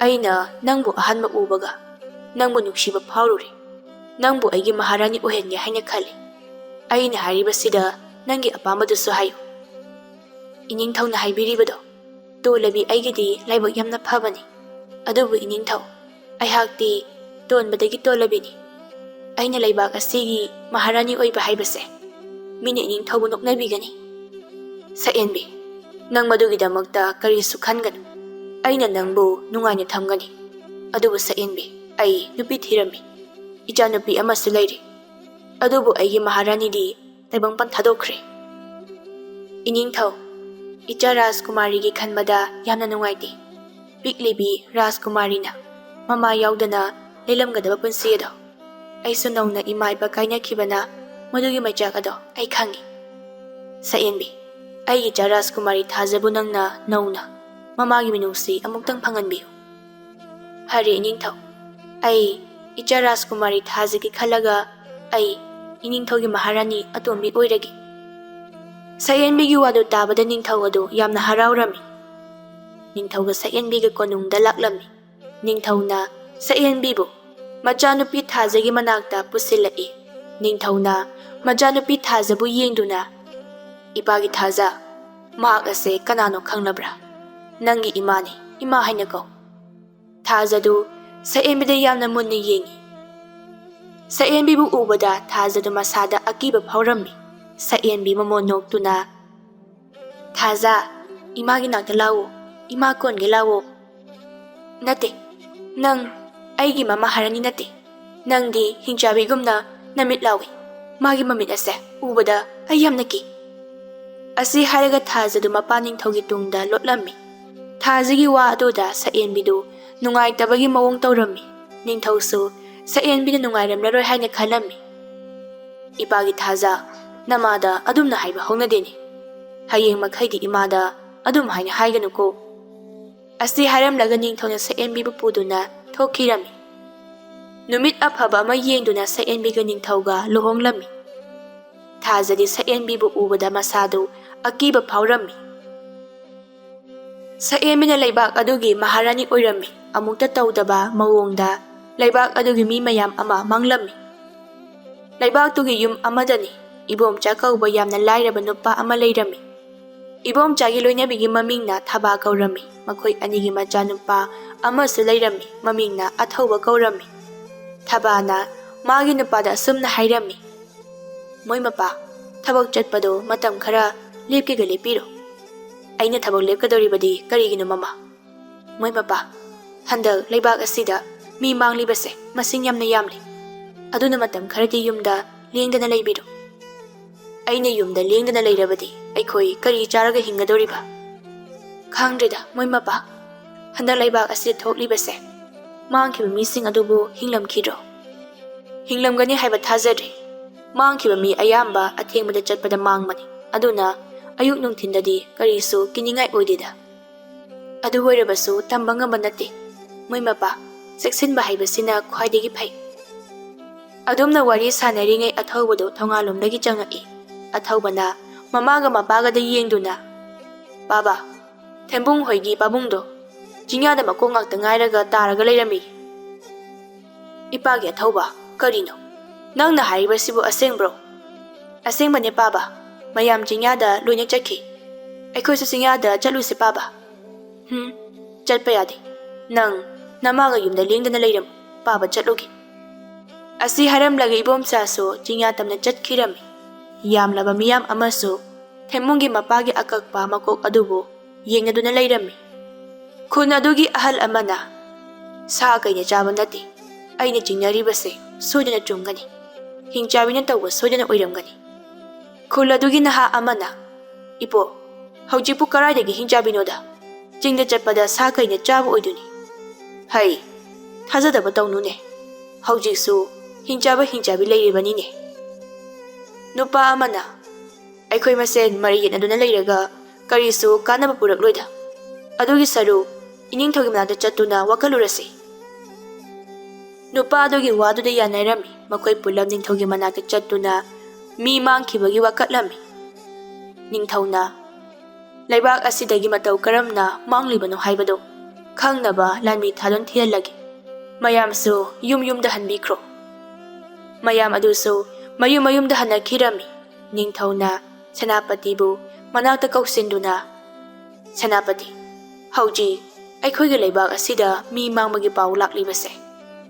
ꯑꯩꯅ ꯅꯪꯕꯨ ꯑꯍꯥꯟꯕ ꯎꯕꯒ ꯅꯪꯕꯨ ꯅꯨꯡꯁꯤꯕ ꯐꯥꯎꯔꯨꯔꯦ꯫ ꯅꯪꯕꯨ ꯑꯩꯒꯤ ꯃꯍꯥꯔꯥꯅꯤ ꯑꯣꯏꯍꯟꯒꯦ ꯍꯥꯏꯅ ꯈꯜꯂꯤ꯫ ꯑꯩꯅ ꯍꯥꯏꯔꯤꯕꯁꯤꯗ ꯅꯪꯒꯤ ꯑꯄꯥꯝꯕꯗꯨꯁꯨ ꯍꯥꯏꯌꯨ꯫" ꯏꯅꯤꯡꯊꯧꯅ ꯍꯥꯏꯕꯤꯔꯤꯕꯗꯣ, "ꯇꯣꯜꯂꯕꯤ ꯑꯩꯒꯤꯗꯤ ꯂꯥꯏꯕꯛ ꯌꯥꯝꯅ ꯐꯕꯅꯤ꯫ ꯑꯗꯨꯕꯨ ꯏꯅꯤꯡꯊꯧ, ꯑꯩꯍꯥꯛꯇꯤ ꯇꯣꯟꯕꯗꯒꯤ ꯇꯣꯜꯂꯕꯤꯅꯤ꯫ ꯑꯩꯅ ꯂꯩꯕꯥꯛ ꯑꯁꯤꯒꯤ ꯃꯍꯥꯔꯥꯅꯤ ꯑꯣꯏꯕ ꯍꯥꯏꯕꯁꯦ ꯃꯤꯅ ꯏꯅꯤꯡꯊꯧꯕꯨ ꯅꯣꯛꯅꯕꯤꯒꯅꯤ꯫ ꯁꯛꯍꯦꯟꯕꯤ, ꯅꯪ ꯃꯗꯨꯒꯤꯗꯃꯛꯇ ꯀꯔꯤꯁꯨ ꯈꯟꯒꯅꯨ꯫ ꯑꯩꯅ ꯅꯪꯕꯨ ꯅꯨꯡꯉꯥꯏꯅ ꯊꯝꯒꯅꯤ꯫ ꯑꯗꯨꯕꯨ ꯁꯛꯍꯦꯟꯕꯤ, ꯑꯩ ꯅꯨꯄꯤ ꯊꯤꯔꯝꯃꯤ꯫ ꯏꯆꯥꯅꯨꯄꯤ ꯑꯃꯁꯨ ꯂꯩꯔꯤ꯫ ꯑꯗꯨꯕꯨ ꯑꯩꯒꯤ ꯃꯍꯥꯔꯥꯅꯤꯗꯤ ꯇꯥꯏꯕꯪꯄꯥꯟ ꯊꯥꯗꯣꯛꯈ꯭ꯔꯦ꯫" ꯏꯅꯤꯡꯊꯧ, ꯏꯆꯥ ꯔꯥꯖꯀꯨꯃꯥꯔꯤꯒꯤ ꯈꯟꯕꯗ ꯌꯥꯝꯅ ꯅꯨꯡꯉꯥꯏꯇꯦ꯫ ꯄꯤꯛꯂꯤꯕꯤ ꯔꯥꯖꯀꯨꯃꯥꯔꯤꯅ ꯃꯃꯥ ꯌꯥꯎꯗꯅ ꯂꯦꯜꯂꯝꯒꯗꯕ ꯄꯨꯟꯁꯤ ꯑꯗꯣ꯫ ꯑꯩꯁꯨ ꯅꯧꯅ ꯏꯃꯥ ꯏꯄꯥ ꯀꯥꯏꯅꯈꯤꯕꯅ ꯃꯗꯨꯒꯤ ꯃꯩꯆꯥꯛ ꯑꯗꯣ ꯑꯩ ꯈꯪꯏ꯫ ꯁꯛꯍꯦꯟꯕꯤ, ꯑꯩꯒꯤ ꯏꯆꯥ ꯔꯥꯖꯀꯨꯃꯥꯔꯤ ꯊꯥꯖꯕꯨ ꯅꯪꯅ ꯅꯧꯅ ꯃꯃꯥꯒꯤ ꯃꯤꯅꯨꯡꯁꯤ ꯑꯃꯨꯛꯇꯪ ꯐꯪꯍꯟꯕꯤꯌꯨ꯫ ꯐꯔꯦ ꯏꯅꯤꯡꯊꯧ, ꯑꯩ ꯏꯆꯥ ꯔꯥꯖꯀꯨꯃꯥꯔꯤ ꯊꯥꯖꯒꯤ ꯈꯜꯂꯒ ꯑꯩ ꯏꯅꯤꯡꯊꯧꯒꯤ ꯃꯍꯥꯔꯥꯅꯤ ꯑꯇꯣꯝꯕꯤ ꯑꯣꯏꯔꯒꯦ꯫ ꯁꯛꯍꯦꯟꯕꯤꯒꯤ ꯋꯥꯗꯨ ꯇꯥꯕꯗ ꯅꯤꯡꯊꯧ ꯑꯗꯨ ꯌꯥꯝꯅ ꯍꯔꯥꯎꯔꯝꯃꯤ꯫ ꯅꯤꯡꯊꯧꯒ ꯁꯛꯍꯦꯟꯕꯤꯒ ꯀꯣꯅꯨꯡꯗ ꯂꯥꯛꯂꯝꯃꯤ꯫ ꯅꯤꯡꯊꯧꯅ ꯁꯛꯍꯦꯟꯕꯤꯕꯨ ꯃꯆꯥꯅꯨꯄꯤ ꯊꯥꯖꯒꯤ ꯃꯅꯥꯛꯇ ꯄꯨꯁꯤꯜꯂꯛꯏ꯫ ꯅꯤꯡꯊꯧꯅ ꯃꯆꯥꯅꯨꯄꯤ ꯊꯥꯖꯕꯨ ꯌꯦꯡꯗꯨꯅ, "ꯏꯄꯥꯒꯤ ꯊꯥꯖ, ꯃꯍꯥꯛ ꯑꯁꯦ ꯀꯅꯥꯅꯣ ꯈꯪꯂꯕ꯭ꯔꯥ? ꯅꯪꯒꯤ ꯏꯃꯥꯅꯤ, ꯏꯃꯥ ꯍꯥꯏꯅ ꯀꯧ꯫" ꯊꯥꯖꯗꯨ ꯁꯛꯍꯦꯟꯕꯤꯗ ꯌꯥꯝꯅ ꯃꯨꯟꯅ ꯌꯦꯡꯏ꯫ ꯁꯛꯍꯦꯟꯕꯤꯕꯨ ꯎꯕꯗ ꯊꯥꯖꯗꯨ ꯃꯁꯥꯗ ꯑꯀꯤꯕ ꯐꯥꯎꯔꯝꯃꯤ꯫ ꯁꯛꯍꯦꯟꯕꯤ ꯃꯃꯣꯟ ꯅꯣꯛꯇꯨꯅ, "ꯊꯥꯖ, ꯏꯃꯥꯒꯤ ꯅꯥꯛꯇ ꯂꯥꯛꯑꯣ, ꯏꯃꯥ ꯀꯣꯟꯒꯦ ꯂꯥꯛꯑꯣ꯫" "ꯅꯠꯇꯦ, ꯅꯪ ꯑꯩꯒꯤ ꯃꯃꯥ ꯍꯥꯔꯥꯅꯤ ꯅꯠꯇꯦ꯫ ꯅꯪꯗꯤ ꯍꯤꯡꯆꯥꯕꯤꯒꯨꯝꯅ ꯅꯃꯤꯠ ꯂꯥꯎꯏ꯫ ꯃꯥꯒꯤ ꯃꯃꯤꯠ ꯑꯁꯦ ꯎꯕꯗ ꯑꯩ ꯌꯥꯝꯅ ꯀꯤ꯫" ꯑꯁꯤ ꯍꯥꯏꯔꯒ ꯊꯥꯖꯗꯨ ꯃꯄꯥ ꯅꯤꯡꯊꯧꯒꯤ ꯇꯨꯡꯗ ꯂꯣꯠꯂꯝꯃꯤ꯫ ꯊꯥꯖꯒꯤ ꯋꯥ ꯑꯗꯨꯗ ꯁꯛꯌꯦꯟꯕꯤꯗꯨ ꯅꯨꯡꯉꯥꯏꯇꯕꯒꯤ ꯃꯑꯣꯡ ꯇꯧꯔꯝꯃꯤ꯫ ꯅꯤꯡꯊꯧꯁꯨ ꯁꯛꯌꯦꯟꯕꯤꯅ ꯅꯨꯡꯉꯥꯏꯔꯝꯂꯔꯣꯏ ꯍꯥꯏꯅ ꯈꯜꯂꯝꯃꯤ꯫ "ꯏꯄꯥꯒꯤ ꯊꯥꯖ, ꯅꯃꯥꯗ ꯑꯗꯨꯝꯅ ꯍꯥꯏꯕ ꯍꯧꯅꯗꯦꯅꯦ꯫ ꯍꯌꯦꯡ ꯃꯈꯩꯗꯤ ꯏꯃꯥꯗ ꯑꯗꯨꯝ ꯍꯥꯏꯅ ꯍꯥꯏꯒꯅꯨꯀꯣ꯫" ꯑꯁꯤ ꯍꯥꯏꯔꯝꯂꯒ ꯅꯤꯡꯊꯧꯅ ꯁꯛꯌꯦꯟꯕꯤꯕꯨ ꯄꯨꯗꯨꯅ ꯊꯣꯛꯈꯤꯔꯝꯃꯤ꯫ ꯅꯨꯃꯤꯠ ꯑꯐꯕ ꯑꯃ ꯌꯦꯡꯗꯨꯅ ꯁꯛꯌꯦꯟꯕꯤꯒ ꯅꯤꯡꯊꯧꯒ ꯂꯨꯍꯣꯡꯂꯝꯃꯤ꯫ ꯊꯥꯖꯗꯤ ꯁꯛꯌꯦꯟꯕꯤꯕꯨ ꯎꯕꯗ ꯃꯁꯥꯗꯨ ꯑꯀꯤꯕ ꯐꯥꯎꯔꯝꯃꯤ꯫ ꯁꯛꯌꯦꯟꯕꯤꯅ ꯂꯩꯕꯥꯛ ꯑꯗꯨꯒꯤ ꯃꯍꯥꯔꯥꯅꯤ ꯑꯣꯏꯔꯝꯃꯤ꯫ ꯑꯃꯨꯛꯇ ꯇꯧꯗꯕ ꯃꯑꯣꯡꯗ ꯂꯩꯕꯥꯛ ꯑꯗꯨꯒꯤ ꯃꯤ ꯃꯌꯥꯝ ꯑꯃ ꯃꯥꯡꯂꯝꯃꯤ꯫ ꯂꯩꯕꯥꯛꯇꯨꯒꯤ ꯌꯨꯝ ꯑꯃꯗꯅꯤ ꯏꯕꯣꯝꯆꯥ ꯀꯧꯕ ꯌꯥꯝꯅ ꯂꯥꯏꯔꯕ ꯅꯨꯄꯥ ꯑꯃ ꯂꯩꯔꯝꯃꯤ꯫ ꯏꯕꯣꯝꯆꯥꯒꯤ ꯂꯣꯏꯅꯕꯤꯒꯤ ꯃꯃꯤꯡꯅ ꯊꯕꯥ ꯀꯧꯔꯝꯃꯤ꯫ ꯃꯈꯣꯏ ꯑꯅꯤꯒꯤ ꯃꯆꯥꯅꯨꯄꯥ ꯑꯃꯁꯨ ꯂꯩꯔꯝꯃꯤ꯫ ꯃꯃꯤꯡꯅ ꯑꯊꯧꯕ ꯀꯧꯔꯝꯃꯤ꯫ ꯊꯕꯥꯅ ꯃꯥꯒꯤ ꯅꯨꯄꯥꯗ ꯑꯁꯨꯝꯅ ꯍꯥꯏꯔꯝꯃꯤ, "ꯃꯣꯏ ꯃꯄꯥ, ꯊꯕꯛ ꯆꯠꯄꯗꯣ ꯃꯇꯝ ꯈꯔ ꯂꯦꯞꯀꯦꯒ ꯂꯦꯞꯄꯤꯔꯣ꯫" "ꯑꯩꯅ ꯊꯕꯛ ꯂꯦꯞꯀꯗꯧꯔꯤꯕꯗꯤ ꯀꯔꯤꯒꯤꯅꯣ ꯃꯃꯥ?" "ꯃꯣꯏ ꯃꯄꯥ, ꯍꯟꯗꯛ ꯂꯩꯕꯥꯛ ꯑꯁꯤꯗ ꯃꯤ ꯃꯥꯡꯂꯤꯕꯁꯦ ꯃꯁꯤꯡ ꯌꯥꯝꯅ ꯌꯥꯝꯂꯤ꯫ ꯑꯗꯨꯅ ꯃꯇꯝ ꯈꯔꯗꯤ ꯌꯨꯝꯗ ꯂꯦꯡꯗꯅ ꯂꯩꯕꯤꯔꯣ꯫" "ꯑꯩꯅ ꯌꯨꯝꯗ ꯂꯦꯡꯗꯅ ꯂꯩꯔꯕꯗꯤ ꯑꯩꯈꯣꯏ ꯀꯔꯤ ꯆꯥꯔꯒ ꯍꯤꯡꯒꯗꯧꯔꯤꯕ?" "ꯈꯪꯗ꯭ꯔꯦꯗ ꯃꯣꯏ ꯃꯄꯥ, ꯍꯟꯗꯛ ꯂꯩꯕꯥꯛ ꯑꯁꯤꯗ ꯊꯣꯛꯂꯤꯕꯁꯦ ꯃꯥꯡꯈꯤꯕ ꯃꯤꯁꯤꯡ ꯑꯗꯨꯕꯨ ꯍꯤꯡꯂꯝꯈꯤꯗ꯭ꯔꯣ?" "ꯍꯤꯡꯂꯝꯒꯅꯤ ꯍꯥꯏꯕ ꯊꯥꯖꯗ꯭ꯔꯦ꯫ ꯃꯥꯡꯈꯤꯕ ꯃꯤ ꯑꯌꯥꯝꯕ ꯑꯊꯦꯡꯕꯗ ꯆꯠꯄꯗ ꯃꯥꯡꯕꯅꯤ꯫ ꯑꯗꯨꯅ ꯑꯌꯨꯛ ꯅꯨꯡꯊꯤꯟꯗꯗꯤ ꯀꯔꯤꯁꯨ ꯀꯤꯅꯤꯡꯉꯥꯏ ꯑꯣꯏꯗꯦꯗ꯫ ꯑꯗꯨ ꯑꯣꯏꯔꯕꯁꯨ ꯇꯝꯕ ꯉꯝꯕ ꯅꯠꯇꯦ꯫ ꯃꯣꯏ ꯃꯄꯥ, ꯆꯦꯛꯁꯤꯟꯕ ꯍꯥꯏꯕꯁꯤꯅ ꯈ꯭ꯋꯥꯏꯗꯒꯤ ꯐꯩ꯫" ꯑꯗꯨꯝꯅ ꯋꯥꯔꯤ ꯁꯥꯟꯅꯔꯤꯉꯩ ꯑꯊꯧꯕꯗꯨ ꯊꯣꯡꯒꯥꯜꯂꯣꯝꯗꯒꯤ ꯆꯪꯉꯛꯏ꯫ ꯑꯊꯧꯕꯅ ꯃꯃꯥꯒ ꯃꯄꯥꯒꯗ ꯌꯦꯡꯗꯨꯅ, "ꯄꯥꯕ, ꯊꯦꯝꯕꯨꯡ ꯍꯣꯏꯒꯤ ꯄꯥꯕꯨꯡꯗꯣ ꯆꯤꯡꯌꯥꯗ ꯃꯀꯣꯛ ꯉꯥꯛꯇ ꯉꯥꯏꯔꯒ ꯇꯥꯔꯒ ꯂꯩꯔꯝꯃꯤ꯫" "ꯏꯄꯥꯒꯤ ꯑꯊꯧꯕ, ꯀꯔꯤꯅꯣ? ꯅꯪꯅ ꯍꯥꯏꯔꯤꯕꯁꯤꯕꯨ ꯑꯁꯦꯡꯕ꯭ꯔꯣ?" "ꯑꯁꯦꯡꯕꯅꯦ ꯄꯥꯕ, ꯃꯌꯥꯝ ꯆꯤꯡꯌꯥꯗ ꯂꯣꯏꯅ ꯆꯠꯈꯤ꯫ ꯑꯩꯈꯣꯏꯁꯨ ꯆꯤꯡꯌꯥꯗ ꯆꯠꯂꯨꯁꯦ ꯄꯥꯕ꯫" "ꯍꯨꯝ, ꯆꯠꯄ ꯌꯥꯗꯦ꯫ ꯅꯪ ꯅꯃꯥꯒ ꯌꯨꯝꯗ ꯂꯦꯡꯗꯅ ꯂꯩꯔꯝꯃꯨ, ꯄꯥꯕ ꯆꯠꯂꯨꯒꯦ꯫" ꯑꯁꯤ ꯍꯥꯏꯔꯝꯂꯒ ꯏꯕꯣꯝꯆꯥꯁꯨ ꯆꯤꯡꯌꯥ ꯇꯝꯅ ꯆꯠꯈꯤꯔꯝꯃꯤ꯫ ꯌꯥꯝꯂꯕ ꯃꯤꯌꯥꯝ ꯑꯃꯁꯨ ꯊꯦꯝꯕꯨꯡꯒꯤ ꯃꯄꯥꯒꯤ ꯑꯀꯛꯄ ꯃꯀꯣꯛ ꯑꯗꯨꯕꯨ ꯌꯦꯡꯅꯗꯨꯅ ꯂꯩꯔꯝꯃꯤ꯫ ꯈꯨꯟ ꯑꯗꯨꯒꯤ ꯑꯍꯜ ꯑꯃꯅ, "ꯁꯥ ꯀꯩꯅ ꯆꯥꯕ ꯅꯠꯇꯦ, ꯑꯩꯅ ꯆꯤꯡꯅꯔꯤꯕꯁꯦ ꯁꯣꯏꯗꯅ ꯆꯨꯝꯒꯅꯤ꯫ ꯍꯤꯡꯆꯥꯕꯤꯅ ꯇꯧꯕ ꯁꯣꯏꯗꯅ ꯑꯣꯏꯔꯝꯒꯅꯤ꯫ ꯈꯨꯜ ꯑꯗꯨꯒꯤ ꯅꯍꯥ ꯑꯃꯅ, "ꯏꯄꯣ, ꯍꯧꯖꯤꯛꯄꯨ ꯀꯔꯥꯏꯗꯒꯤ ꯍꯤꯡꯆꯥꯕꯤꯅꯣꯗ? ꯆꯤꯡꯗ ꯆꯠꯄꯗ ꯁꯥ ꯀꯩꯅ ꯆꯥꯕ ꯑꯣꯏꯗꯣꯏꯅꯤ꯫ ꯍꯩ, ꯊꯥꯖꯗꯕ ꯇꯧꯅꯨꯅꯦ꯫ ꯍꯧꯖꯤꯛꯁꯨ ꯍꯤꯡꯆꯥꯕ ꯍꯤꯡꯆꯥꯕꯤ ꯂꯩꯔꯤꯕꯅꯤꯅꯦ꯫" ꯅꯨꯄꯥ ꯑꯃꯅ, "ꯑꯩꯈꯣꯏ ꯃꯁꯦꯟ ꯃꯔꯩ ꯌꯦꯠꯅꯗꯨꯅ ꯂꯩꯔꯒ ꯀꯔꯤꯁꯨ ꯀꯥꯟꯅꯕ ꯄꯨꯔꯛꯂꯣꯏꯗ꯫ ꯑꯗꯨꯒꯤ ꯁꯔꯨꯛ ꯏꯅꯤꯡꯊꯧꯒꯤ ꯃꯅꯥꯛꯇ ꯆꯠꯇꯨꯅ ꯋꯥꯀꯠꯂꯨꯔꯁꯤ꯫" ꯅꯨꯄꯥ ꯑꯗꯨꯒꯤ ꯋꯥꯗꯨꯗ ꯌꯥꯅꯔꯝꯃꯤ꯫ ꯃꯈꯣꯏ ꯄꯨꯂꯞ ꯅꯤꯡꯊꯧꯒꯤ ꯃꯅꯥꯛꯇ ꯆꯠꯇꯨꯅ ꯃꯤ ꯃꯥꯡꯈꯤꯕꯒꯤ ꯋꯥꯀꯠꯂꯝꯃꯤ꯫ ꯅꯤꯡꯊꯧꯅ, "ꯂꯩꯕꯥꯛ ꯑꯁꯤꯗꯒꯤ ꯃꯇꯧ ꯀꯔꯝꯅ ꯃꯥꯡꯂꯤꯕꯅꯣ ꯍꯥꯏꯕꯗꯨ ꯈꯪꯅꯕ ꯂꯥꯟꯃꯤ ꯊꯥꯗꯨꯅ ꯊꯤꯍꯜꯂꯒꯦ꯫ ꯃꯌꯥꯝꯁꯨ ꯌꯨꯝ ꯌꯨꯝꯗ ꯍꯟꯕꯤꯈ꯭ꯔꯣ꯫" ꯃꯌꯥꯝ ꯑꯗꯨꯁꯨ ꯃꯌꯨꯝ ꯃꯌꯨꯝꯗ ꯍꯟꯅꯈꯤꯔꯝꯃꯤ꯫ ꯅꯤꯡꯊꯧꯅ ꯁꯦꯅꯥꯄꯇꯤꯕꯨ ꯃꯅꯥꯛꯇ ꯀꯧꯁꯤꯟꯗꯨꯅ, "ꯁꯦꯅꯥꯄꯇꯤ, ꯍꯧꯖꯤꯛ ꯑꯩꯈꯣꯏꯒꯤ ꯂꯩꯕꯥꯛ ꯑꯁꯤꯗ ꯃꯤ ꯃꯥꯡꯕꯒꯤ ꯄꯥꯎ ꯂꯥꯛꯂꯤꯕꯁꯦ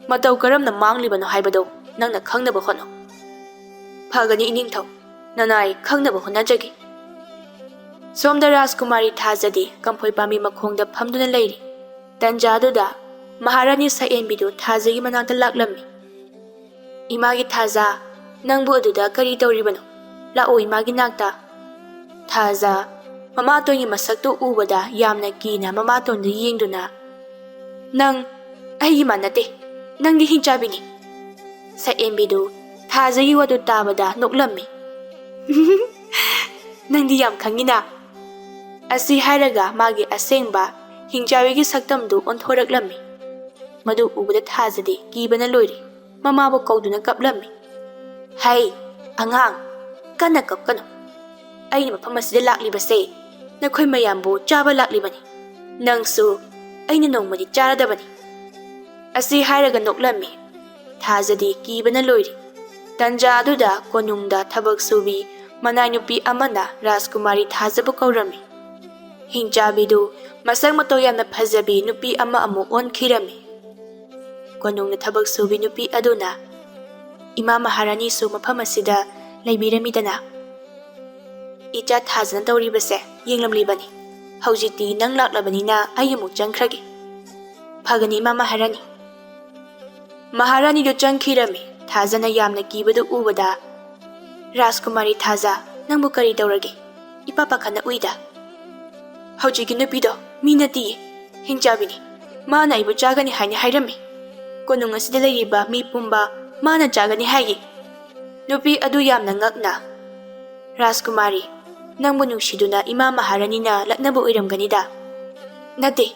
ꯃꯇꯧ ꯀꯔꯝꯅ ꯃꯥꯡꯂꯤꯕꯅꯣ ꯍꯥꯏꯕꯗꯨ ꯅꯪꯅ ꯈꯪꯅꯕ ꯍꯣꯠꯅꯧ꯫" "ꯐꯒꯅꯤ ꯏꯅꯤꯡꯊꯧ, ꯅꯅꯥꯏ ꯈꯪꯅꯕ ꯍꯣꯠꯅꯖꯒꯦ꯫" ꯁꯣꯝꯗ ꯔꯥꯖꯀꯨꯃꯥꯔꯤ ꯊꯥꯖꯗꯤ ꯀꯝꯐꯣꯏ ꯄꯥꯝꯕꯤ ꯃꯈꯣꯡꯗ ꯐꯝꯗꯨꯅ ꯂꯩꯔꯤ꯫ ꯇꯟꯖꯥꯗꯨꯗ ꯃꯍꯥꯔꯥꯅꯤ ꯁꯛꯍꯦꯟꯕꯤꯗꯨ ꯊꯥꯖꯒꯤ ꯃꯅꯥꯛꯇ ꯂꯥꯛꯂꯝꯃꯤ꯫ "ꯏꯃꯥꯒꯤ ꯊꯥꯖ, ꯅꯪꯕꯨ ꯑꯗꯨꯗ ꯀꯔꯤ ꯇꯧꯔꯤꯕꯅꯣ? ꯂꯥꯛꯑꯣ ꯏꯃꯥꯒꯤ ꯅꯥꯛꯇ꯫" ꯊꯥꯖ ꯃꯃꯥꯇꯣꯟꯒꯤ ꯃꯁꯛꯇꯨ ꯎꯕꯗ ꯌꯥꯝꯅ ꯀꯤꯅ ꯃꯃꯥꯇꯣꯟꯗ ꯌꯦꯡꯗꯨꯅ, "ꯅꯪ ꯑꯩꯒꯤ ꯏꯃꯥ ꯅꯠꯇꯦ, ꯅꯪꯗꯤ ꯍꯤꯡꯆꯥꯕꯤꯅꯤ꯫" ꯁꯛꯍꯦꯟꯕꯤꯗꯨ ꯊꯥꯖꯒꯤ ꯋꯥꯗꯨ ꯇꯥꯕꯗ ꯅꯣꯛꯂꯝꯃꯤ꯫ "ꯅꯪꯗꯤ ꯌꯥꯝ ꯈꯪꯉꯤꯅ?" ꯑꯁꯤ ꯍꯥꯏꯔꯒ ꯃꯥꯒꯤ ꯑꯁꯦꯡꯕ ꯍꯤꯡꯆꯥꯕꯤꯒꯤ ꯁꯛꯇꯝꯗꯨ ꯑꯣꯟꯊꯣꯔꯛꯂꯝꯃꯤ꯫ ꯃꯗꯨ ꯎꯕꯗ ꯊꯥꯖꯗꯤ ꯀꯤꯕꯅ ꯂꯣꯏꯔꯦ꯫ ꯃꯃꯥꯕꯨ ꯀꯧꯗꯨꯅ ꯀꯞꯂꯝꯃꯤ꯫ "ꯍꯩ, ꯑꯉꯥꯡ, ꯀꯟꯅ ꯀꯞꯀꯅꯨ꯫ ꯑꯩꯅ ꯃꯐꯝ ꯑꯁꯤꯗ ꯂꯥꯛꯂꯤꯕꯁꯦ ꯅꯈꯣꯏ ꯃꯌꯥꯝꯕꯨ ꯆꯥꯕ ꯂꯥꯛꯂꯤꯕꯅꯤ꯫ ꯅꯪꯁꯨ ꯑꯩꯅ ꯅꯣꯡꯃꯗꯤ ꯆꯥꯔꯗꯕꯅꯤ꯫" ꯑꯁꯤ ꯍꯥꯏꯔꯒ ꯅꯣꯛꯂꯝꯃꯤ꯫ ꯊꯥꯖꯗꯤ ꯀꯤꯕꯅ ꯂꯣꯏꯔꯤ꯫ ꯇꯟꯖꯥ ꯑꯗꯨꯗ ꯀꯣꯅꯨꯡꯗ ꯊꯕꯛ ꯁꯨꯕꯤ ꯃꯅꯥꯏ ꯅꯨꯄꯤ ꯑꯃꯅ ꯔꯥꯖꯀꯨꯃꯥꯔꯤ ꯊꯥꯖꯕꯨ ꯀꯧꯔꯝꯃꯤ꯫ ꯍꯤꯡꯆꯥꯕꯤꯗꯨ ꯃꯁꯛ ꯃꯇꯧ ꯌꯥꯝꯅ ꯐꯖꯕꯤ ꯅꯨꯄꯤ ꯑꯃ ꯑꯃꯨꯛ ꯑꯣꯟꯈꯤꯔꯝꯃꯤ꯫ ꯀꯣꯅꯨꯡꯗ ꯊꯕꯛ ꯁꯨꯕꯤ ꯅꯨꯄꯤ ꯑꯗꯨꯅ, "ꯏꯃꯥ ꯃꯍꯥꯔꯥꯅꯤꯁꯨ ꯃꯐꯝ ꯑꯁꯤꯗ ꯂꯩꯕꯤꯔꯝꯃꯤꯗꯅ? ꯏꯆꯥ ꯊꯥꯖꯅ ꯇꯧꯔꯤꯕꯁꯦ ꯌꯦꯡꯂꯝꯂꯤꯕꯅꯤ꯫ ꯍꯧꯖꯤꯛꯇꯤ ꯅꯪ ꯂꯥꯛꯂꯕꯅꯤꯅ ꯑꯩ ꯑꯃꯨꯛ ꯆꯪꯈ꯭ꯔꯒꯦ꯫" "ꯐꯒꯅꯤ ꯏꯃꯥ ꯃꯍꯥꯔꯥꯅꯤ꯫" ꯃꯍꯥꯔꯥꯅꯤꯗꯨ ꯆꯪꯈꯤꯔꯝꯃꯤ꯫ ꯊꯥꯖꯅ ꯌꯥꯝꯅ ꯀꯤꯕꯗꯨ ꯎꯕꯗ, "ꯔꯥꯖꯀꯨꯃꯥꯔꯤ ꯊꯥꯖ, ꯅꯪꯕꯨ ꯀꯔꯤ ꯇꯧꯔꯒꯦ? ꯏꯄꯥ ꯄꯥꯈꯠꯅ ꯎꯏꯗ꯫ ꯍꯧꯖꯤꯛꯀꯤ ꯅꯨꯄꯤꯗꯣ ꯃꯤ ꯅꯠꯇꯤꯌꯦ, ꯍꯤꯡꯆꯥꯕꯤꯅꯤ꯫ ꯃꯥꯅ ꯑꯩꯕꯨ ꯆꯥꯒꯅꯤ ꯍꯥꯏꯅ ꯍꯥꯏꯔꯝꯃꯤ꯫ ꯀꯣꯅꯨꯡ ꯑꯁꯤꯗ ꯂꯩꯔꯤꯕ ꯃꯤ ꯄꯨꯝꯕ ꯃꯥꯅ ꯆꯥꯒꯅꯤ ꯍꯥꯏꯌꯦ꯫" ꯅꯨꯄꯤ ꯑꯗꯨ ꯌꯥꯝꯅ ꯉꯛꯅ, "ꯔꯥꯖꯀꯨꯃꯥꯔꯤ, ꯅꯪꯕꯨ ꯅꯨꯡꯁꯤꯗꯨꯅ ꯏꯃꯥ ꯃꯍꯥꯔꯥꯅꯤꯅ ꯂꯛꯅꯕ ꯑꯣꯏꯔꯝꯒꯅꯤꯗ꯫" "ꯅꯠꯇꯦ,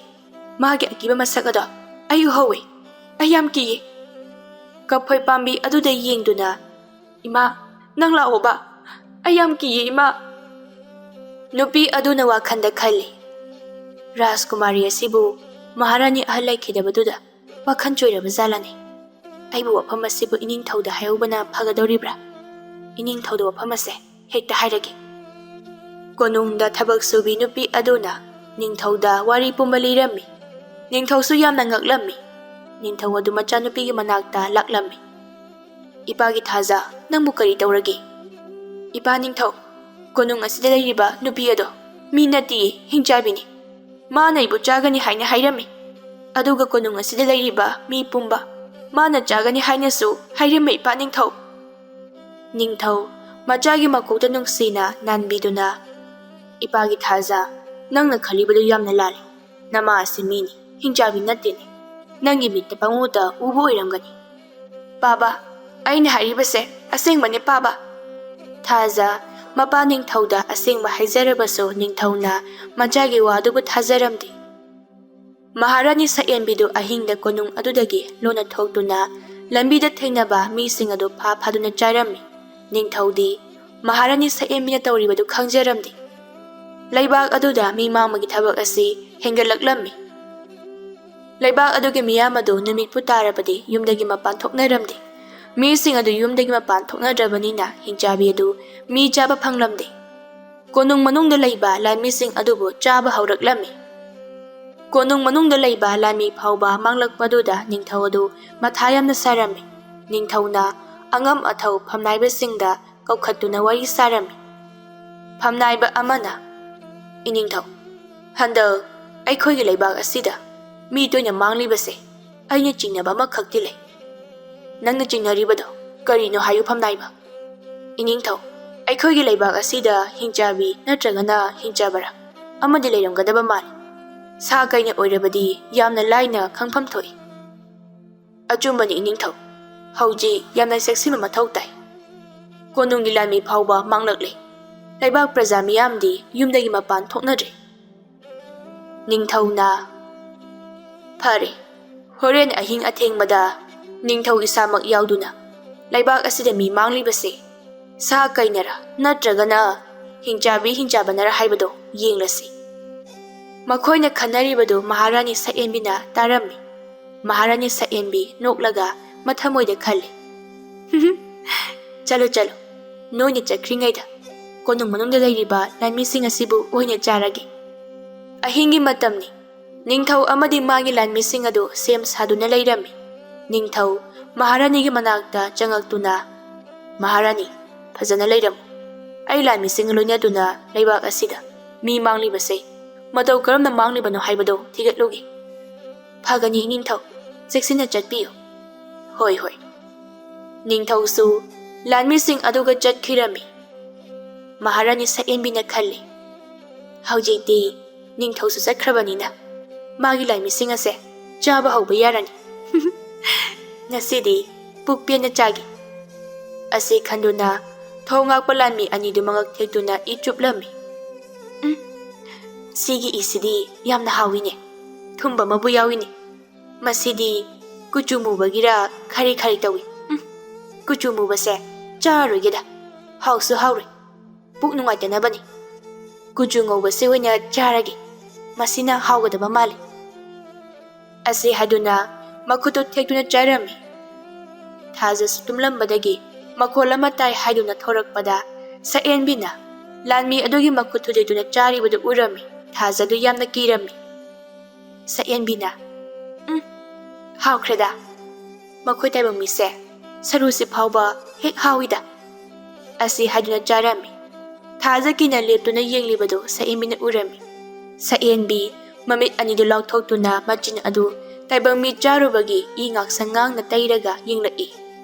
ꯃꯥꯒꯤ ꯑꯀꯤꯕ ꯃꯁꯛ ꯑꯗꯣ ꯑꯩ ꯎꯍꯧꯋꯦ꯫ ꯑꯩ ꯌꯥꯝ ꯀꯤꯌꯦ꯫" ꯀꯐꯣꯏ ꯄꯥꯝꯕꯤ ꯑꯗꯨꯗ ꯌꯦꯡꯗꯨꯅ, "ꯏꯃꯥ, ꯅꯪ ꯂꯥꯛꯑꯣꯕ꯫ ꯑꯩ ꯌꯥꯝ ꯀꯤꯌꯦ, ꯏꯃꯥ꯫" ꯅꯨꯄꯤ ꯑꯗꯨꯅ ꯋꯥꯈꯜꯗ ꯈꯜꯂꯤ, "ꯔꯥꯖꯀꯨꯃꯥꯔꯤ ꯑꯁꯤꯕꯨ ꯃꯍꯥꯔꯥꯅꯤ ꯑꯍꯜ ꯂꯩꯈꯤꯗꯕꯗꯨꯗ ꯋꯥꯈꯜ ꯆꯣꯏꯔꯕ ꯖꯥꯠꯂꯅꯦ꯫ ꯑꯩꯕꯨ ꯋꯥꯐꯝ ꯑꯁꯤꯕꯨ ꯏꯅꯤꯡꯊꯧꯗ ꯍꯥꯏꯍꯧꯕꯅ ꯐꯒꯗꯧꯔꯤꯕ꯭ꯔꯥ? ꯏꯅꯤꯡꯊꯧꯗ ꯋꯥꯐꯝ ꯑꯁꯦ ꯍꯦꯛꯇ ꯍꯥꯏꯔꯒꯦ꯫" ꯀꯣꯅꯨꯡꯗ ꯊꯕꯛ ꯁꯨꯕꯤ ꯅꯨꯄꯤ ꯑꯗꯨꯅ ꯅꯤꯡꯊꯧꯗ ꯋꯥꯔꯤ ꯄꯨꯝꯕ ꯂꯤꯔꯝꯃꯤ꯫ ꯅꯤꯡꯊꯧꯁꯨ ꯌꯥꯝꯅ ꯉꯛꯂꯝꯃꯤ꯫ ꯅꯤꯡꯊꯧ ꯑꯗꯨ ꯃꯆꯥꯅꯨꯄꯤꯒꯤ ꯃꯅꯥꯛꯇ ꯂꯥꯛꯂꯝꯃꯤ꯫ "ꯏꯄꯥꯒꯤ ꯊꯥꯖ, ꯅꯪꯕꯨ ꯀꯔꯤ ꯇꯧꯔꯒꯦ?" "ꯏꯄꯥ ꯅꯤꯡꯊꯧ, ꯀꯣꯅꯨꯡ ꯑꯁꯤꯗ ꯂꯩꯔꯤꯕ ꯅꯨꯄꯤ ꯑꯗꯣ ꯃꯤ ꯅꯠꯇꯤꯌꯦ, ꯍꯤꯡꯆꯥꯕꯤꯅꯤ꯫ ꯃꯥꯅ ꯑꯩꯕꯨ ꯆꯥꯒꯅꯤ ꯍꯥꯏꯅ ꯍꯥꯏꯔꯝꯃꯤ꯫ ꯑꯗꯨꯒ ꯀꯣꯅꯨꯡ ꯑꯁꯤꯗ ꯂꯩꯔꯤꯕ ꯃꯤ ꯄꯨꯝꯕ ꯃꯥꯅ ꯆꯥꯒꯅꯤ ꯍꯥꯏꯅꯁꯨ ꯍꯥꯏꯔꯝꯃꯤ, ꯏꯄꯥ ꯅꯤꯡꯊꯧ꯫" ꯅꯤꯡꯊꯧ ꯃꯆꯥꯒꯤ ꯃꯀꯣꯛꯇ ꯅꯨꯡꯁꯤꯅ ꯅꯥꯟꯕꯤꯗꯨꯅ, "ꯏꯄꯥꯒꯤ ꯊꯥꯖ, ꯅꯪꯅ ꯈꯜꯂꯤꯕꯗꯨ ꯌꯥꯝꯅ ꯂꯥꯜꯂꯤ꯫ ꯅꯃꯥ ꯑꯁꯤ ꯃꯤꯅꯤ, ꯍꯤꯡꯆꯥꯕꯤ ꯅꯠꯇꯦꯅꯦ꯫ ꯅꯪꯒꯤ ꯃꯤꯠꯇ ꯄꯪꯎꯗ ꯎꯕ ꯑꯣꯏꯔꯝꯒꯅꯤ꯫" "ꯄꯥꯕ, ꯑꯩꯅ ꯍꯥꯏꯔꯤꯕꯁꯦ ꯑꯁꯦꯡꯕꯅꯤ, ꯄꯥꯕ꯫" ꯊꯥꯖ ꯃꯄꯥ ꯅꯤꯡꯊꯧꯗ ꯑꯁꯦꯡꯕ ꯍꯥꯏꯖꯔꯕꯁꯨ ꯅꯤꯡꯊꯧꯅ ꯃꯆꯥꯒꯤ ꯋꯥꯗꯨꯕꯨ ꯊꯥꯖꯔꯝꯗꯦ꯫ ꯃꯍꯥꯔꯥꯅꯤ ꯁꯛꯍꯦꯟꯕꯤꯗꯨ ꯑꯍꯤꯡꯗ ꯀꯣꯅꯨꯡ ꯑꯗꯨꯗꯒꯤ ꯂꯣꯟꯅ ꯊꯣꯛꯇꯨꯅ ꯂꯝꯕꯤꯗ ꯊꯦꯡꯅꯕ ꯃꯤꯁꯤꯡ ꯑꯗꯨ ꯐꯥ ꯐꯥꯗꯨꯅ ꯆꯥꯔꯝꯃꯤ꯫ ꯅꯤꯡꯊꯧꯗꯤ ꯃꯍꯥꯔꯥꯅꯤ ꯁꯛꯍꯦꯟꯕꯤꯅ ꯇꯧꯔꯤꯕꯗꯨ ꯈꯪꯖꯔꯝꯗꯦ꯫ ꯂꯩꯕꯥꯛ ꯑꯗꯨꯗ ꯃꯤ ꯃꯥꯡꯕꯒꯤ ꯊꯕꯛ ꯑꯁꯤ ꯍꯦꯟꯒꯠꯂꯛꯂꯝꯃꯤ꯫ ꯂꯩꯕꯥꯛ ꯑꯗꯨꯒꯤ ꯃꯤꯌꯥꯝ ꯑꯗꯨ ꯅꯨꯃꯤꯠꯄꯨ ꯇꯥꯔꯕꯗꯤ ꯌꯨꯝꯗꯒꯤ ꯃꯄꯥꯟ ꯊꯣꯛꯅꯔꯝꯗꯦ꯫ ꯃꯤꯁꯤꯡ ꯑꯗꯨ ꯌꯨꯝꯗꯒꯤ ꯃꯄꯥꯟ ꯊꯣꯛꯅꯗ꯭ꯔꯕꯅꯤꯅ ꯍꯤꯡꯆꯥꯕꯤ ꯑꯗꯨ ꯃꯤ ꯆꯥꯕ ꯐꯪꯂꯝꯗꯦ꯫ ꯀꯣꯅꯨꯡ ꯃꯅꯨꯡꯗ ꯂꯩꯕ ꯂꯥꯟꯃꯤꯁꯤꯡ ꯑꯗꯨꯕꯨ ꯆꯥꯕ ꯍꯧꯔꯛꯂꯝꯃꯤ꯫ ꯀꯣꯅꯨꯡ ꯃꯅꯨꯡꯗ ꯂꯩꯕ ꯂꯥꯟꯃꯤ ꯐꯥꯎꯕ ꯃꯥꯡꯂꯛꯄꯗꯨꯗ ꯅꯤꯡꯊꯧ ꯑꯗꯨ ꯃꯊꯥ ꯌꯥꯝꯅ ꯁꯥꯔꯝꯃꯤ꯫ ꯅꯤꯡꯊꯧꯅ ꯑꯉꯝ ꯑꯊꯧ ꯐꯝꯅꯥꯏꯕꯁꯤꯡꯗ ꯀꯧꯈꯠꯇꯨꯅ ꯋꯥꯔꯤ ꯁꯥꯔꯝꯃꯤ꯫ ꯐꯝꯅꯥꯏꯕ ꯑꯃꯅ, "ꯏꯅꯤꯡꯊꯧ, ꯍꯟꯗꯛ ꯑꯩꯈꯣꯏꯒꯤ ꯂꯩꯕꯥꯛ ꯑꯁꯤꯗ ꯃꯤ ꯇꯣꯏꯅ ꯃꯥꯡꯂꯤꯕꯁꯦ ꯑꯩꯅ ꯆꯤꯡꯅꯕ ꯑꯃꯈꯛꯇꯤ ꯂꯩ꯫ "ꯅꯪꯅ ꯆꯤꯡꯅꯔꯤꯕꯗꯣ ꯀꯔꯤꯅꯣ ꯍꯥꯏꯌꯨ, ꯐꯝꯅꯥꯏꯕ?" "ꯏꯅꯤꯡꯊꯧ, ꯑꯩꯈꯣꯏꯒꯤ ꯂꯩꯕꯥꯛ ꯑꯁꯤꯗ ꯍꯤꯡꯆꯥꯕꯤ ꯅꯠꯇ꯭ꯔꯒꯅ ꯍꯤꯡꯆꯥꯕꯔꯥ ꯑꯃꯗꯤ ꯂꯩꯔꯝꯒꯗꯕ ꯃꯥꯜꯂꯤ꯫ ꯁꯥ ꯀꯩꯅ ꯑꯣꯏꯔꯕꯗꯤ ꯌꯥꯝꯅ ꯂꯥꯏꯅ ꯈꯪꯐꯝ ꯊꯣꯛꯏ꯫" "ꯑꯆꯨꯝꯕꯅꯤ ꯏꯅꯤꯡꯊꯧ, ꯍꯧꯖꯤꯛ ꯌꯥꯝꯅ ꯆꯦꯛꯁꯤꯟꯕ ꯃꯊꯧ ꯇꯥꯏ꯫ ꯀꯣꯅꯨꯡꯒꯤ ꯂꯥꯟꯃꯤ ꯐꯥꯎꯕ ꯃꯥꯡꯂꯛꯂꯦ꯫ ꯂꯩꯕꯥꯛ ꯄ꯭ꯔꯖꯥ ꯃꯤꯌꯥꯝꯗꯤ ꯌꯨꯝꯗꯒꯤ ꯃꯄꯥꯟ ꯊꯣꯛꯅꯗ꯭ꯔꯦ꯫" ꯅꯤꯡꯊꯧꯅ, "ꯐꯔꯦ, ꯍꯣꯔꯦꯟ ꯑꯍꯤꯡ ꯑꯊꯦꯡꯕꯗ ꯅꯤꯡꯊꯧ ꯏꯁꯥꯃꯛ ꯌꯥꯎꯗꯨꯅ ꯂꯩꯕꯥꯛ ꯑꯁꯤꯗ ꯃꯤ ꯃꯥꯡꯂꯤꯕꯁꯦ ꯁꯥ ꯀꯩꯅꯔ ꯅꯠꯇ꯭ꯔꯒꯅ ꯍꯤꯡꯆꯥꯕꯤ ꯍꯤꯡꯆꯥꯕꯅꯔ ꯍꯥꯏꯕꯗꯣ ꯌꯦꯡꯂꯁꯤ꯫" ꯃꯈꯣꯏꯅ ꯈꯟꯅꯔꯤꯕꯗꯨ ꯃꯍꯥꯔꯥꯅꯤ ꯁꯛꯍꯦꯟꯕꯤꯅ ꯇꯥꯔꯝꯃꯤ꯫ ꯃꯍꯥꯔꯥꯅꯤ ꯁꯛꯍꯦꯟꯕꯤ ꯅꯣꯛꯂꯒ ꯃꯊꯃꯣꯏꯗ ꯈꯜꯂꯤ, "ꯆꯠꯂꯨ, ꯆꯠꯂꯨ, ꯅꯣꯏꯅ ꯆꯠꯈ꯭ꯔꯤꯉꯩꯗ ꯀꯣꯅꯨꯡ ꯃꯅꯨꯡꯗ ꯂꯩꯔꯤꯕ ꯂꯥꯟꯃꯤꯁꯤꯡ ꯑꯁꯤꯕꯨ ꯑꯣꯏꯅ ꯆꯥꯔꯒꯦ꯫" ꯑꯍꯤꯡꯒꯤ ꯃꯇꯝꯅꯤ꯫ ꯅꯤꯡꯊꯧ ꯑꯃꯗꯤ ꯃꯥꯒꯤ ꯂꯥꯟꯃꯤꯁꯤꯡ ꯑꯗꯨ ꯁꯦꯝ ꯁꯥꯗꯨꯅ ꯂꯩꯔꯝꯃꯤ꯫ ꯅꯤꯡꯊꯧ ꯃꯍꯥꯔꯥꯅꯤꯒꯤ ꯃꯅꯥꯛꯇ ꯆꯪꯉꯛꯇꯨꯅ, "ꯃꯍꯥꯔꯥꯅꯤ, ꯐꯖꯅ ꯂꯩꯔꯝꯃꯨ꯫ ꯑꯩ ꯂꯥꯟꯃꯤꯁꯤꯡꯒ ꯂꯣꯏꯅꯗꯨꯅ ꯂꯩꯕꯥꯛ ꯑꯁꯤꯗ ꯃꯤ ꯃꯥꯡꯂꯤꯕꯁꯦ ꯃꯇꯧ ꯀꯔꯝꯅ ꯃꯥꯡꯂꯤꯕꯅꯣ ꯍꯥꯏꯕꯗꯨ ꯊꯤꯒꯠꯂꯨꯒꯦ꯫" "ꯐꯒꯅꯤ ꯏꯅꯤꯡꯊꯧ, ꯆꯦꯛꯁꯤꯟꯅ ꯆꯠꯄꯤꯌꯨ꯫" "ꯍꯣꯏ, ꯍꯣꯏ꯫" ꯅꯤꯡꯊꯧꯁꯨ ꯂꯥꯟꯃꯤꯁꯤꯡ ꯑꯗꯨꯒ ꯆꯠꯈꯤꯔꯝꯃꯤ꯫ ꯃꯍꯥꯔꯥꯅꯤ ꯁꯛꯍꯦꯟꯕꯤꯅ ꯈꯜꯂꯤ, "ꯍꯧꯖꯤꯛꯇꯤ ꯅꯤꯡꯊꯧꯁꯨ ꯆꯠꯈ꯭ꯔꯕꯅꯤꯅ ꯃꯥꯒꯤ ꯂꯥꯟꯃꯤꯁꯤꯡ ꯑꯁꯦ ꯆꯥꯕ ꯍꯧꯕ ꯌꯥꯔꯅꯤ꯫ ꯉꯁꯤꯗꯤ ꯄꯨꯛ ꯄꯦꯟꯅ ꯆꯥꯒꯦ꯫" ꯑꯁꯤ ꯈꯟꯗꯨꯅ ꯊꯣꯡ ꯉꯥꯛꯄ ꯂꯥꯟꯃꯤ ꯑꯅꯤꯗꯨ ꯃꯉꯛ ꯊꯦꯛꯇꯨꯅ ꯏ ꯆꯨꯞꯂꯝꯃꯤ꯫ "ꯎꯝ, ꯁꯤꯒꯤ ꯏꯁꯤꯗꯤ ꯌꯥꯝꯅ ꯍꯥꯎꯏꯅꯦ꯫ ꯊꯨꯝꯕ ꯑꯃꯕꯨ ꯌꯥꯎꯏꯅꯦ꯫ ꯃꯁꯤꯗꯤ ꯀꯨꯆꯨ ꯃꯨꯕꯒꯤꯔ ꯈꯔꯤ ꯈꯔꯤ ꯇꯧꯏ꯫ ꯎꯝ, ꯀꯨꯆꯨ ꯃꯨꯕꯁꯦ ꯆꯥꯔꯣꯏꯒꯦꯗ꯫ ꯍꯥꯎꯁꯨ ꯍꯥꯎꯔꯣꯏ꯫ ꯄꯨꯛ ꯅꯨꯡꯉꯥꯏꯇꯅꯕꯅꯤ꯫ ꯀꯨꯆꯨ ꯉꯧꯕꯁꯦ ꯑꯣꯏꯅ ꯆꯥꯔꯒꯦ꯫ ꯃꯁꯤꯅ ꯍꯥꯎꯒꯗꯕ ꯃꯥꯜꯂꯤ꯫" ꯑꯁꯤ ꯍꯥꯏꯗꯨꯅ ꯃꯈꯨꯠꯇꯨ ꯊꯦꯛꯇꯨꯅ ꯆꯥꯔꯝꯃꯤ꯫ ꯊꯥꯖꯁꯨ ꯇꯨꯝꯂꯝꯕꯗꯒꯤ ꯃꯈꯣꯜ ꯑꯃ ꯇꯥꯏ ꯍꯥꯏꯗꯨꯅ ꯊꯣꯔꯛꯄꯗ ꯁꯛꯍꯦꯟꯕꯤꯅ ꯂꯥꯟꯃꯤ ꯑꯗꯨꯒꯤ ꯃꯈꯨꯠ ꯊꯨꯗꯦꯛꯇꯨꯅ ꯆꯥꯔꯤꯕꯗꯨ ꯎꯔꯝꯃꯤ꯫ ꯊꯥꯖꯗꯨ ꯌꯥꯝꯅ ꯀꯤꯔꯝꯃꯤ꯫ ꯁꯛꯍꯦꯟꯕꯤꯅ, "ꯎꯝ, ꯍꯥꯎꯈ꯭ꯔꯦꯗ꯫ ꯃꯈꯣꯏ ꯇꯥꯏꯕꯪ ꯃꯤꯁꯦ ꯁꯔꯨꯁꯤ ꯐꯥꯎꯕ ꯍꯦꯛ ꯍꯥꯎꯏꯗ꯫" ꯑꯁꯤ ꯍꯥꯏꯗꯨꯅ ꯆꯥꯔꯝꯃꯤ꯫ ꯊꯥꯖ ꯀꯤꯅ ꯂꯦꯞꯇꯨꯅ ꯌꯦꯡꯂꯤꯕꯗꯨ ꯁꯛꯍꯦꯟꯕꯤꯅ ꯎꯔꯝꯃꯤ꯫ ꯁꯛꯍꯦꯟꯕꯤ ꯃꯃꯤꯠ ꯑꯅꯤꯗꯨ ꯂꯥꯎꯊꯣꯛꯇꯨꯅ ꯃꯆꯤꯟ ꯑꯗꯨ ꯇꯥꯏꯕꯪ ꯃꯤꯠ ꯆꯥꯔꯨꯕꯒꯤ ꯏ ꯉꯥꯛꯁꯪ ꯉꯥꯡꯅ ꯇꯩꯔꯒ ꯌꯦꯡꯂꯛꯏ꯫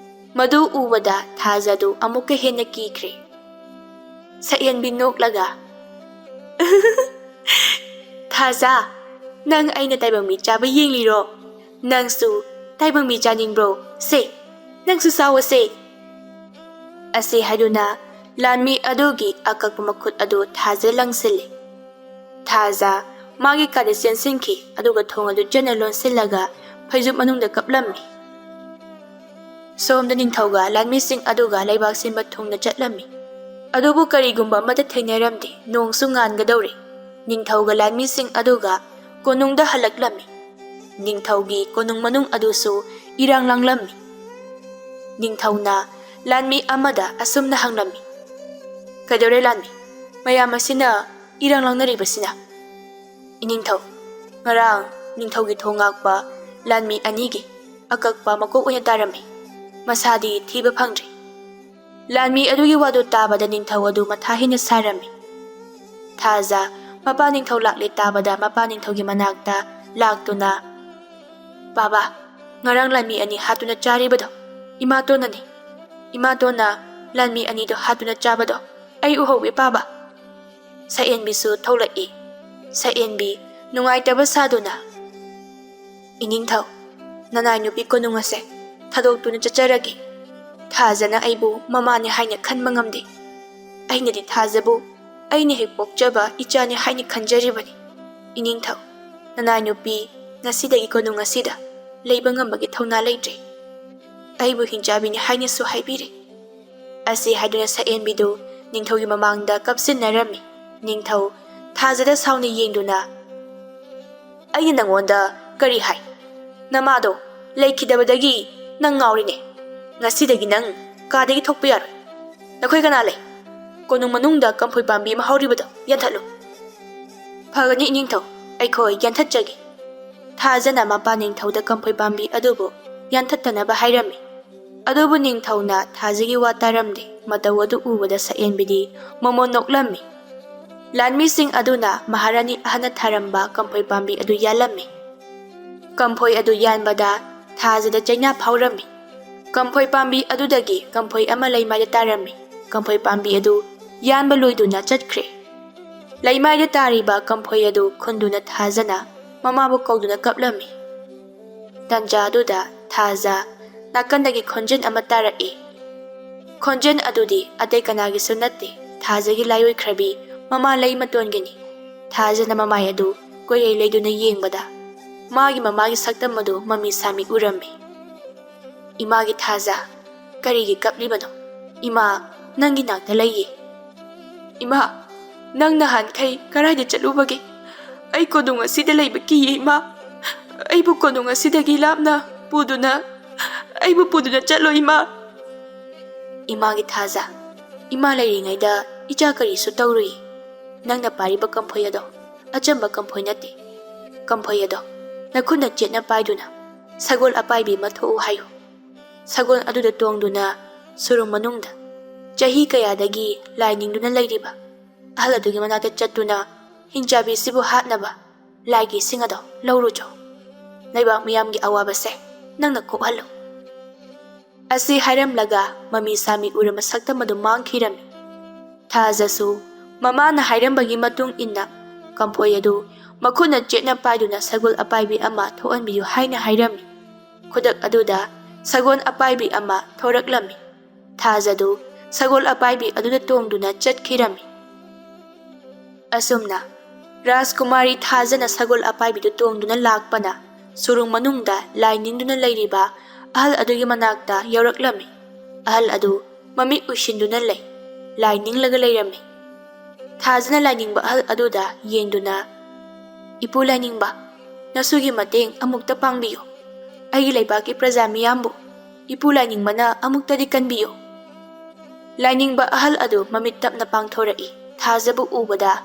ꯃꯗꯨ ꯎꯕꯗ ꯊꯥꯖꯗꯨ ꯑꯃꯨꯛꯀ ꯍꯦꯟꯅ ꯀꯤꯈ꯭ꯔꯦ꯫ ꯁꯛꯍꯦꯟꯕꯤ ꯅꯣꯛꯂꯒ, "ꯊꯥꯖ, ꯅꯪ ꯑꯩꯅ ꯇꯥꯏꯕꯪ ꯃꯤꯠ ꯆꯥꯕ ꯌꯦꯡꯂꯤꯔꯣ? ꯅꯪꯁꯨ ꯇꯥꯏꯕꯪ ꯃꯤꯠ ꯆꯥꯅꯤꯡꯕ꯭ꯔꯣ? ꯁꯦ, ꯅꯪꯁꯨ ꯆꯥꯎꯑꯣꯁꯦ!" ꯑꯁꯤ ꯍꯥꯏꯗꯨꯅ ꯂꯥꯟꯃꯤ ꯑꯗꯨꯒꯤ ꯑꯀꯛꯄ ꯃꯈꯨꯠ ꯑꯗꯨ ꯊꯥꯖ ꯂꯪꯁꯤꯜꯂꯤ꯫ ꯊꯥꯖ ꯃꯥꯒꯤ ꯀꯥꯗ ꯆꯦꯟꯁꯤꯟꯈꯤ, ꯑꯗꯨꯒ ꯊꯣꯡ ꯑꯗꯨ ꯆꯦꯠꯅ ꯂꯣꯟꯁꯤꯜꯂꯒ ꯐꯩꯖꯨꯞ ꯃꯅꯨꯡꯗ ꯀꯞꯂꯝꯃꯤ꯫ ꯁꯣꯝꯗ ꯅꯤꯡꯊꯧꯒ ꯂꯥꯟꯃꯤꯁꯤꯡ ꯑꯗꯨꯒ ꯂꯩꯕꯥꯛ ꯁꯤꯟꯕ ꯊꯨꯡꯅ ꯆꯠꯂꯝꯃꯤ꯫ ꯑꯗꯨꯕꯨ ꯀꯔꯤꯒꯨꯝꯕ ꯑꯃꯠꯇ ꯊꯦꯡꯅꯔꯝꯗꯦ꯫ ꯅꯣꯡꯁꯨ ꯉꯥꯟꯒꯗꯧꯔꯦ꯫ ꯅꯤꯡꯊꯧꯒ ꯂꯥꯟꯃꯤꯁꯤꯡ ꯑꯗꯨꯒ ꯀꯣꯅꯨꯡꯗ ꯍꯜꯂꯛꯂꯝꯃꯤ꯫ ꯅꯤꯡꯊꯧꯒꯤ ꯀꯣꯅꯨꯡ ꯃꯅꯨꯡ ꯑꯗꯨꯁꯨ ꯏꯔꯥꯡ ꯂꯥꯡꯂꯝꯃꯤ꯫ ꯅꯤꯡꯊꯧꯅ ꯂꯥꯟꯃꯤ ꯑꯃꯗ ꯑꯁꯨꯝꯅ ꯍꯪꯂꯝꯃꯤ, "ꯀꯩꯗꯧꯔꯦ ꯂꯥꯟꯃꯤ? ꯃꯌꯥꯝ ꯑꯁꯤꯅ ꯏꯔꯥꯡ ꯂꯥꯡꯅꯔꯤꯕꯁꯤꯅ?" "ꯏꯅꯤꯡꯊꯧ, ꯉꯔꯥꯡ ꯅꯤꯡꯊꯧꯒꯤ ꯊꯣꯡ ꯉꯥꯛꯄ ꯂꯥꯟꯃꯤ ꯑꯅꯤꯒꯤ ꯑꯀꯛꯄ ꯃꯀꯣꯛ ꯑꯣꯏꯅ ꯇꯥꯔꯝꯃꯤ꯫ ꯃꯁꯥꯗꯤ ꯊꯤꯕ ꯐꯪꯗ꯭ꯔꯤ꯫" ꯂꯥꯟꯃꯤ ꯑꯗꯨꯒꯤ ꯋꯥꯗꯨ ꯇꯥꯕꯗ ꯅꯤꯡꯊꯧ ꯑꯗꯨ ꯃꯊꯥ ꯍꯦꯟꯅ ꯁꯥꯔꯝꯃꯤ꯫ ꯊꯥꯖ ꯃꯄꯥ ꯅꯤꯡꯊꯧ ꯂꯥꯛꯂꯦ ꯇꯥꯕꯗ ꯃꯄꯥ ꯅꯤꯡꯊꯧꯒꯤ ꯃꯅꯥꯛꯇ ꯂꯥꯛꯇꯨꯅ, "ꯕꯥꯕꯥ, ꯉꯔꯥꯡ ꯂꯥꯟꯃꯤ ꯑꯅꯤ ꯍꯥꯠꯇꯨꯅ ꯆꯥꯔꯤꯕꯗꯣ ꯏꯃꯥꯇꯣꯟꯅꯅꯤ꯫ ꯏꯃꯥꯇꯣꯟꯅ ꯂꯥꯟꯃꯤ ꯑꯅꯤꯗꯣ ꯍꯥꯠꯇꯨꯅ ꯆꯥꯕꯗꯣ ꯑꯩ ꯎꯍꯧꯋꯦ ꯄꯥꯕ꯫" ꯁꯛꯍꯦꯟꯕꯤꯁꯨ ꯊꯣꯛꯂꯛꯏ꯫ ꯁꯛꯍꯦꯟꯕꯤ ꯅꯨꯡꯉꯥꯏꯇꯕ ꯁꯥꯗꯨꯅ, "ꯏꯅꯤꯡꯊꯧ, ꯅꯅꯥꯏ ꯅꯨꯄꯤ ꯀꯣꯅꯨꯡ ꯑꯁꯦ ꯊꯥꯗꯣꯛꯇꯨꯅ ꯆꯠꯆꯔꯒꯦ꯫ ꯊꯥꯖꯅ ꯑꯩꯕꯨ ꯃꯃꯥꯅꯤ ꯍꯥꯏꯅ ꯈꯟꯕ ꯉꯝꯗꯦ꯫ ꯑꯩꯅꯗꯤ ꯊꯥꯖꯕꯨ ꯑꯩꯅ ꯍꯦꯛ ꯄꯣꯛꯆꯕ ꯏꯆꯥꯅꯤ ꯍꯥꯏꯅ ꯈꯟꯖꯔꯤꯕꯅꯤ꯫ ꯏꯅꯤꯡꯊꯧ, ꯅꯅꯥꯏ ꯅꯨꯄꯤ ꯉꯁꯤꯗꯒꯤ ꯀꯣꯅꯨꯡ ꯑꯁꯤꯗ ꯂꯩꯕ ꯉꯝꯕꯒꯤ ꯊꯧꯅꯥ ꯂꯩꯇ꯭ꯔꯦ꯫ ꯑꯩꯕꯨ ꯍꯤꯡꯆꯥꯕꯤꯅꯤ ꯍꯥꯏꯅꯁꯨ ꯍꯥꯏꯕꯤꯔꯦ꯫" ꯑꯁꯤ ꯍꯥꯏꯗꯨꯅ ꯁꯛꯍꯦꯟꯕꯤꯗꯨ ꯅꯤꯡꯊꯧꯒꯤ ꯃꯃꯥꯡꯗ ꯀꯞꯁꯤꯟꯅꯔꯝꯃꯤ꯫ ꯅꯤꯡꯊꯧ ꯊꯥꯖꯗ ꯁꯥꯎꯅ ꯌꯦꯡꯗꯨꯅ, "ꯑꯩꯅ ꯅꯪꯉꯣꯟꯗ ꯀꯔꯤ ꯍꯥꯏ? ꯅꯃꯥꯗꯣ ꯂꯩꯈꯤꯗꯕꯗꯒꯤ ꯅꯪ ꯉꯥꯎꯔꯤꯅꯦ꯫ ꯉꯁꯤꯗꯒꯤ ꯅꯪ ꯀꯥꯗꯒꯤ ꯊꯣꯛꯄ ꯌꯥꯔꯣꯏ꯫ ꯅꯈꯣꯏ ꯀꯅꯥ ꯂꯩ? ꯀꯣꯅꯨꯡ ꯃꯅꯨꯡꯗ ꯀꯝꯐꯣꯏ ꯄꯥꯝꯕꯤ ꯑꯃ ꯍꯧꯔꯤꯕꯗꯣ ꯌꯥꯟꯊꯠꯂꯨ꯫" "ꯐꯒꯅꯤ ꯏꯅꯤꯡꯊꯧ, ꯑꯩꯈꯣꯏ ꯌꯥꯟꯊꯠꯆꯒꯦ꯫" ꯊꯥꯖꯅ ꯃꯄꯥ ꯅꯤꯡꯊꯧꯗ ꯀꯝꯐꯣꯏ ꯄꯥꯝꯕꯤ ꯑꯗꯨꯕꯨ ꯌꯥꯟꯊꯠꯇꯅꯕ ꯍꯥꯏꯔꯝꯃꯤ꯫ ꯑꯗꯨꯕꯨ ꯅꯤꯡꯊꯧꯅ ꯊꯥꯖꯒꯤ ꯋꯥ ꯇꯥꯔꯝꯗꯦ꯫ ꯃꯇꯧ ꯑꯗꯨ ꯎꯕꯗ ꯁꯛꯍꯦꯟꯕꯤꯗꯤ ꯃꯃꯣꯟ ꯅꯣꯛꯂꯝꯃꯤ꯫ ꯂꯥꯟꯃꯤꯁꯤꯡ ꯑꯗꯨꯅ ꯃꯍꯥꯔꯥꯅꯤ ꯑꯍꯟꯅ ꯊꯥꯔꯝꯕ ꯀꯝꯐꯣꯏ ꯄꯥꯝꯕꯤ ꯑꯗꯨ ꯌꯥꯜꯂꯝꯃꯤ꯫ ꯀꯝꯐꯣꯏ ꯑꯗꯨ ꯌꯥꯟꯕꯗ ꯊꯥꯖꯗ ꯆꯩꯅꯥ ꯐꯥꯎꯔꯝꯃꯤ꯫ ꯀꯝꯐꯣꯏ ꯄꯥꯝꯕꯤ ꯑꯗꯨꯗꯒꯤ ꯀꯝꯐꯣꯏ ꯑꯃ ꯂꯩꯃꯥꯏꯗ ꯇꯥꯔꯝꯃꯤ꯫ ꯀꯝꯐꯣꯏ ꯄꯥꯝꯕꯤ ꯑꯗꯨ ꯌꯥꯟꯕ ꯂꯣꯏꯗꯨꯅ ꯆꯠꯈ꯭ꯔꯦ꯫ ꯂꯩꯃꯥꯏꯗ ꯇꯥꯔꯤꯕ ꯀꯝꯐꯣꯏ ꯑꯗꯨ ꯈꯨꯟꯗꯨꯅ ꯊꯥꯖꯅ ꯃꯃꯥꯕꯨ ꯀꯧꯗꯨꯅ ꯀꯞꯂꯝꯃꯤ꯫ ꯇꯟꯖꯥ ꯑꯗꯨꯗ ꯊꯥꯖ ꯅꯥꯀꯟꯗꯒꯤ ꯈꯣꯟꯖꯦꯜ ꯑꯃ ꯇꯥꯔꯛꯏ꯫ ꯈꯣꯟꯖꯦꯜ ꯑꯗꯨꯗꯤ ꯑꯇꯩ ꯀꯅꯥꯒꯤꯁꯨ ꯅꯠꯇꯦ, ꯊꯥꯖꯒꯤ ꯂꯥꯏꯑꯣꯏꯈ꯭ꯔꯕꯤ ꯃꯃꯥ ꯂꯩꯃꯇꯣꯟꯒꯤꯅꯤ꯫ ꯊꯥꯖꯅ ꯃꯃꯥꯏ ꯑꯗꯨ ꯀꯣꯏꯔꯩ ꯂꯩꯗꯨꯅ ꯌꯦꯡꯕꯗ ꯃꯥꯒꯤ ꯃꯃꯥꯒꯤ ꯁꯛꯇꯝ ꯑꯗꯨ ꯃꯃꯤ ꯁꯥꯃꯤ ꯎꯔꯝꯃꯤ꯫ "ꯏꯃꯥꯒꯤ ꯊꯥꯖ, ꯀꯔꯤꯒꯤ ꯀꯞꯂꯤꯕꯅꯣ? ꯏꯃꯥ ꯅꯪꯒꯤ ꯅꯥꯛꯇ ꯂꯩꯌꯦ꯫" "ꯏꯃꯥ, ꯅꯪ ꯅꯍꯥꯟꯈꯩ ꯀꯗꯥꯏꯗ ꯆꯠꯂꯨꯕꯒꯦ? ꯑꯩ ꯀꯣꯅꯨꯡ ꯑꯁꯤꯗ ꯂꯩꯕ ꯀꯤꯌꯦ ꯏꯃꯥ꯫ ꯑꯩꯕꯨ ꯀꯣꯅꯨꯡ ꯑꯁꯤꯗꯒꯤ ꯂꯥꯞꯅ ꯄꯨꯗꯨꯅ, ꯑꯩꯕꯨ ꯄꯨꯗꯨꯅ ꯆꯠꯂꯣ ꯏꯃꯥ꯫" "ꯏꯃꯥꯒꯤ ꯊꯥꯖ, ꯏꯃꯥ ꯂꯩꯔꯤꯉꯩꯗ ꯏꯆꯥ ꯀꯔꯤꯁꯨ ꯇꯧꯔꯨꯏ꯫ ꯅꯪꯅ ꯄꯥꯏꯔꯤꯕ ꯀꯝꯐꯣꯏ ꯑꯗꯣ ꯑꯆꯝꯕ ꯀꯝꯐꯣꯏ ꯅꯠꯇꯦ꯫ ꯀꯝꯐꯣꯏ ꯑꯗꯣ ꯅꯈꯨꯠꯅ ꯆꯦꯠꯅ ꯄꯥꯏꯗꯨꯅ ꯁꯒꯣꯜ ꯑꯄꯥꯏꯕꯤ ꯑꯃ ꯊꯣꯛꯎ ꯍꯥꯏꯌꯨ꯫ ꯁꯒꯣꯜ ꯑꯗꯨꯗ ꯇꯣꯡꯗꯨꯅ ꯁꯨꯔꯨꯡ ꯃꯅꯨꯡꯗ ꯆꯍꯤ ꯀꯌꯥꯗꯒꯤ ꯂꯥꯏ ꯅꯤꯡꯗꯨꯅ ꯂꯩꯔꯤꯕ ꯑꯍꯜ ꯑꯗꯨꯒꯤ ꯃꯅꯥꯛꯇ ꯆꯠꯇꯨꯅ ꯍꯤꯡꯆꯥꯕꯤꯁꯤꯕꯨ ꯍꯥꯠꯅꯕ ꯂꯥꯏꯒꯤ ꯏꯁꯤꯡ ꯑꯗꯣ ꯂꯧꯔꯨꯆꯣ꯫ ꯂꯩꯕꯥꯛ ꯃꯤꯌꯥꯝꯒꯤ ꯑꯋꯥꯕꯁꯦ ꯅꯪꯅ ꯀꯣꯛꯍꯜꯂꯨ꯫" ꯑꯁꯤ ꯍꯥꯏꯔꯝꯂꯒ ꯃꯃꯤ ꯁꯥꯃꯤ ꯎꯔꯝꯕ ꯁꯛꯇꯝ ꯑꯗꯨ ꯃꯥꯡꯈꯤꯔꯝꯃꯤ꯫ ꯊꯥꯖꯁꯨ ꯃꯃꯥꯅ ꯍꯥꯏꯔꯝꯕꯒꯤ ꯃꯇꯨꯡ ꯏꯟꯅ ꯀꯝꯐꯣꯏ ꯑꯗꯨ ꯃꯈꯨꯠꯅ ꯆꯦꯠꯅ ꯄꯥꯏꯗꯨꯅ ꯁꯒꯣꯜ ꯑꯄꯥꯏꯕꯤ ꯑꯃ ꯊꯣꯛꯍꯟꯕꯤꯌꯨ ꯍꯥꯏꯅ ꯍꯥꯏꯔꯝꯃꯤ꯫ ꯈꯨꯗꯛ ꯑꯗꯨꯗ ꯁꯒꯣꯜ ꯑꯄꯥꯏꯕꯤ ꯑꯃ ꯊꯣꯔꯛꯂꯝꯃꯤ꯫ ꯊꯥꯖꯗꯨ ꯁꯒꯣꯜ ꯑꯄꯥꯏꯕꯤ ꯑꯗꯨꯗ ꯇꯣꯡꯗꯨꯅ ꯆꯠꯈꯤꯔꯝꯃꯤ꯫ ꯑꯁꯨꯝꯅ ꯔꯥꯖꯀꯨꯃꯥꯔꯤ ꯊꯥꯖꯅ ꯁꯒꯣꯜ ꯑꯄꯥꯏꯕꯤꯗꯨ ꯇꯣꯡꯗꯨꯅ ꯂꯥꯛꯄꯅ ꯁꯨꯔꯨꯡ ꯃꯅꯨꯡꯗ ꯂꯥꯏ ꯅꯤꯡꯗꯨꯅ ꯂꯩꯔꯤꯕ ꯑꯍꯜ ꯑꯗꯨꯒꯤ ꯃꯅꯥꯛꯇ ꯌꯧꯔꯛꯂꯝꯃꯤ꯫ ꯑꯍꯜ ꯑꯗꯨ ꯃꯃꯤꯠ ꯎꯏꯁꯤꯟꯗꯨꯅ ꯂꯩ, ꯂꯥꯏ ꯅꯤꯡꯂꯒ ꯂꯩꯔꯝꯃꯤ꯫ ꯊꯥꯖꯅ ꯂꯥꯏꯅꯤꯡꯕ ꯑꯍꯜ ꯑꯗꯨꯗ ꯌꯦꯡꯗꯨꯅ, "ꯏꯄꯨ ꯂꯥꯏꯅꯤꯡꯕ, ꯅꯁꯨꯒꯤ ꯃꯇꯦꯡ ꯑꯃꯨꯛꯇ ꯄꯥꯡꯕꯤꯌꯨ꯫ ꯑꯩꯒꯤ ꯂꯩꯕꯥꯛꯀꯤ ꯄ꯭ꯔꯖꯥ ꯃꯤꯌꯥꯝꯕꯨ ꯏꯄꯨ ꯂꯥꯏꯅꯤꯡꯕꯅ ꯑꯃꯨꯛꯇꯗꯤ ꯀꯟꯕꯤꯌꯨ꯫" ꯂꯥꯏꯅꯤꯡꯕ ꯑꯍꯜ ꯑꯗꯨ ꯃꯃꯤꯠ ꯇꯞꯅ ꯄꯥꯡꯊꯣꯔꯛꯏ꯫ ꯊꯥꯖꯕꯨ ꯎꯕꯗ,